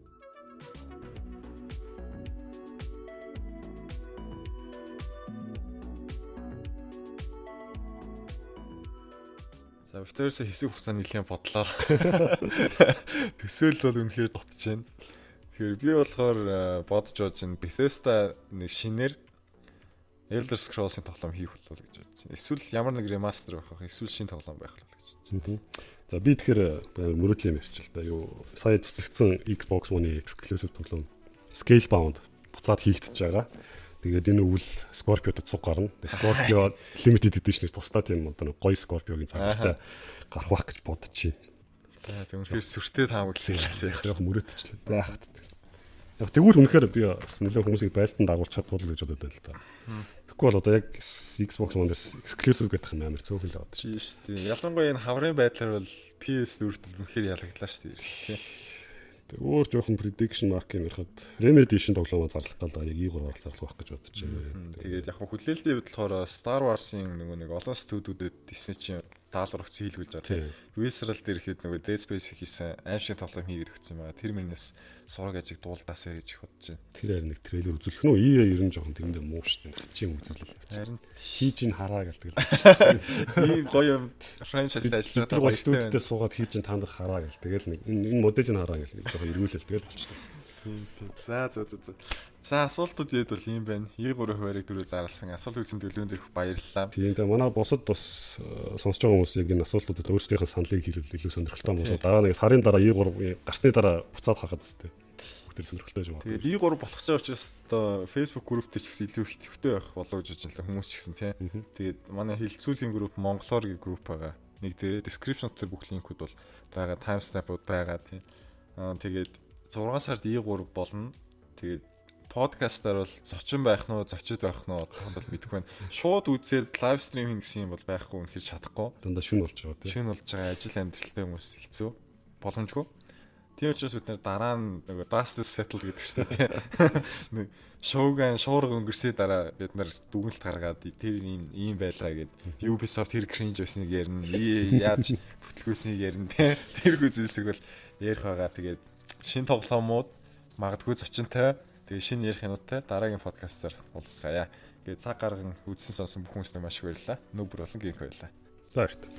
За Victorious хэсэг хугацаа нэлээд бодлоо. Төсөөлөл бол үнэхээр дутж байна. Тэгэхээр би болохоор бодож бодож энэ Bethesda нэг шинээр Elder Scrolls-ын тоглоом хийх болов гэж бодож байна. Эсвэл ямар нэг ремастер байх байх, эсвэл шинэ тоглоом байх болов гэж бодож байна. За би тэгэхээр мөрөөдлийн юм ярьчих л да. Юу сая цэцэгдсэн Xbox One-ы exclusive тоглоом Scalebound буцаад хийгдэж байгаа. Тэгээд энэ өвөл Scorpio-д цуг гарна. Scorpio Limited Edition гэж тусдаа тийм одоо нэг гоё Scorpio-гийн цагтай гарах байх гэж бодчих. За зөв үнэхээр сүртэй таамаглалаас яах. Яг мөрөөдчихлээ. Яах вэ? Яг тэгвэл үнэхээр би бас нэлээд хүмүүсийг байлдан дагуулж чадвал гэж бодод байна л та. Тэгэхгүй бол одоо яг Xbox One дээр exclusive гэдэг юм амар цөөхөн л аваад. Чи шүү дээ. Ялангуяа энэ хаврын байдлаар бол PS4-т үнэхээр ялагдлаа шүү дээ. Тэг өөр жоохон prediction mark юм ярихад Remedy шин тоглоомоо зарлах гал яг E3 орол зарлах байх гэж бодож байна. Тэгээд яг хүлээлтийн хувьд болохоор Star Wars-ын нөгөө нэг олон студиудад Disney чинь даалгавар өгсөн хийлгүүлж байгаа тийм. Visceral дээр ихэд нөгөө Dead Space хийсэн аим шиг тоглоом хийгээд өгсөн байгаа. Тэр мөрнөөс сураг ажиг дуулдаасаа гэж их бодож байна. Тэр харин нэг трейлер үзүүлэх нь үү? EA ер нь жоохон тэрэндээ муу шүү дээ. Хачин үзүүлэл. Харин Хийж ин хараа гэлдэг л үзчихсэн. ийм гоё юм франчайз ажиллаж Тэр байгаа гоё студидтэй суугаад хийж ин та нар хараа гэл тэгэл нэг энэ моделийг хараа гэл нэг жоохон эргүүлэл тэгэл болчихсон. Тийм тийм. За за за за. За асуултууд яд бол ийм байна. E3 хуваарийг дөрөв зарласан. Асуулт үзсэн төлөөнд их баярлалаа. Тийм тэгээ манай бусад бас сонсож байгаа хүмүүс яг энэ асуултуудад өөрсдийнх нь саналыг хэлвэл илүү сонирхолтой юм болоо. Дараа нэг сарын дараа E3 гарсны дараа буцаад харахад бас тийм. Бүгд сонирхолтой юм байна. Тэгээд E3 болох ч учраас одоо Facebook групп дээр ч гэсэн илүү их идэвхтэй байх болов гэж бодож байна хүмүүс ч гэсэн тийм. Тэгээд манай хилцүүлийн групп Монголоор гэх групп байгаа. Нэг дээр description дээр бүх линкүүд бол байгаа, timestamp-ууд байгаа тийм. Аа тэгээд 6 сард E3 болно. Тэгээд подкастаар бол зочин байх нь уу, зочид байх нь уу одоохонд бол мэдэхгүй байна. Шууд үзээд лайв стрим гэсэн юм бол байхгүй үнэхээр чадахгүй. Дандаа шүн болж байгаа тийм. Шин болж байгаа ажил амьдралтай хүмүүс хэцүү боломжгүй. Тийм учраас бид нэр дараа нь нөгөө dust is settled гэдэг чинь тийм. Нэг шоуган шуурга өнгөрсөний дараа бид нар дүгнэлт гаргаад тэр ийм ийм байлаа гэд Ubisoft тэр cringe байсныг ярина. EA яаж бүтлгүүснийг ярина тийм. Тэрхүү зүйлсийг бол ярих байгаа. Тэгээд шин тоглоомууд магадгүй зочинтой тэгээд шинэ ярих юмнуудтай дараагийн подкастаар уулзцаая. Тэгээд цаг гарган үзсэн сонсон бүх хүмүүстээ маш их баярлалаа. Нүбэр болон гинх баярлалаа. За баяртай.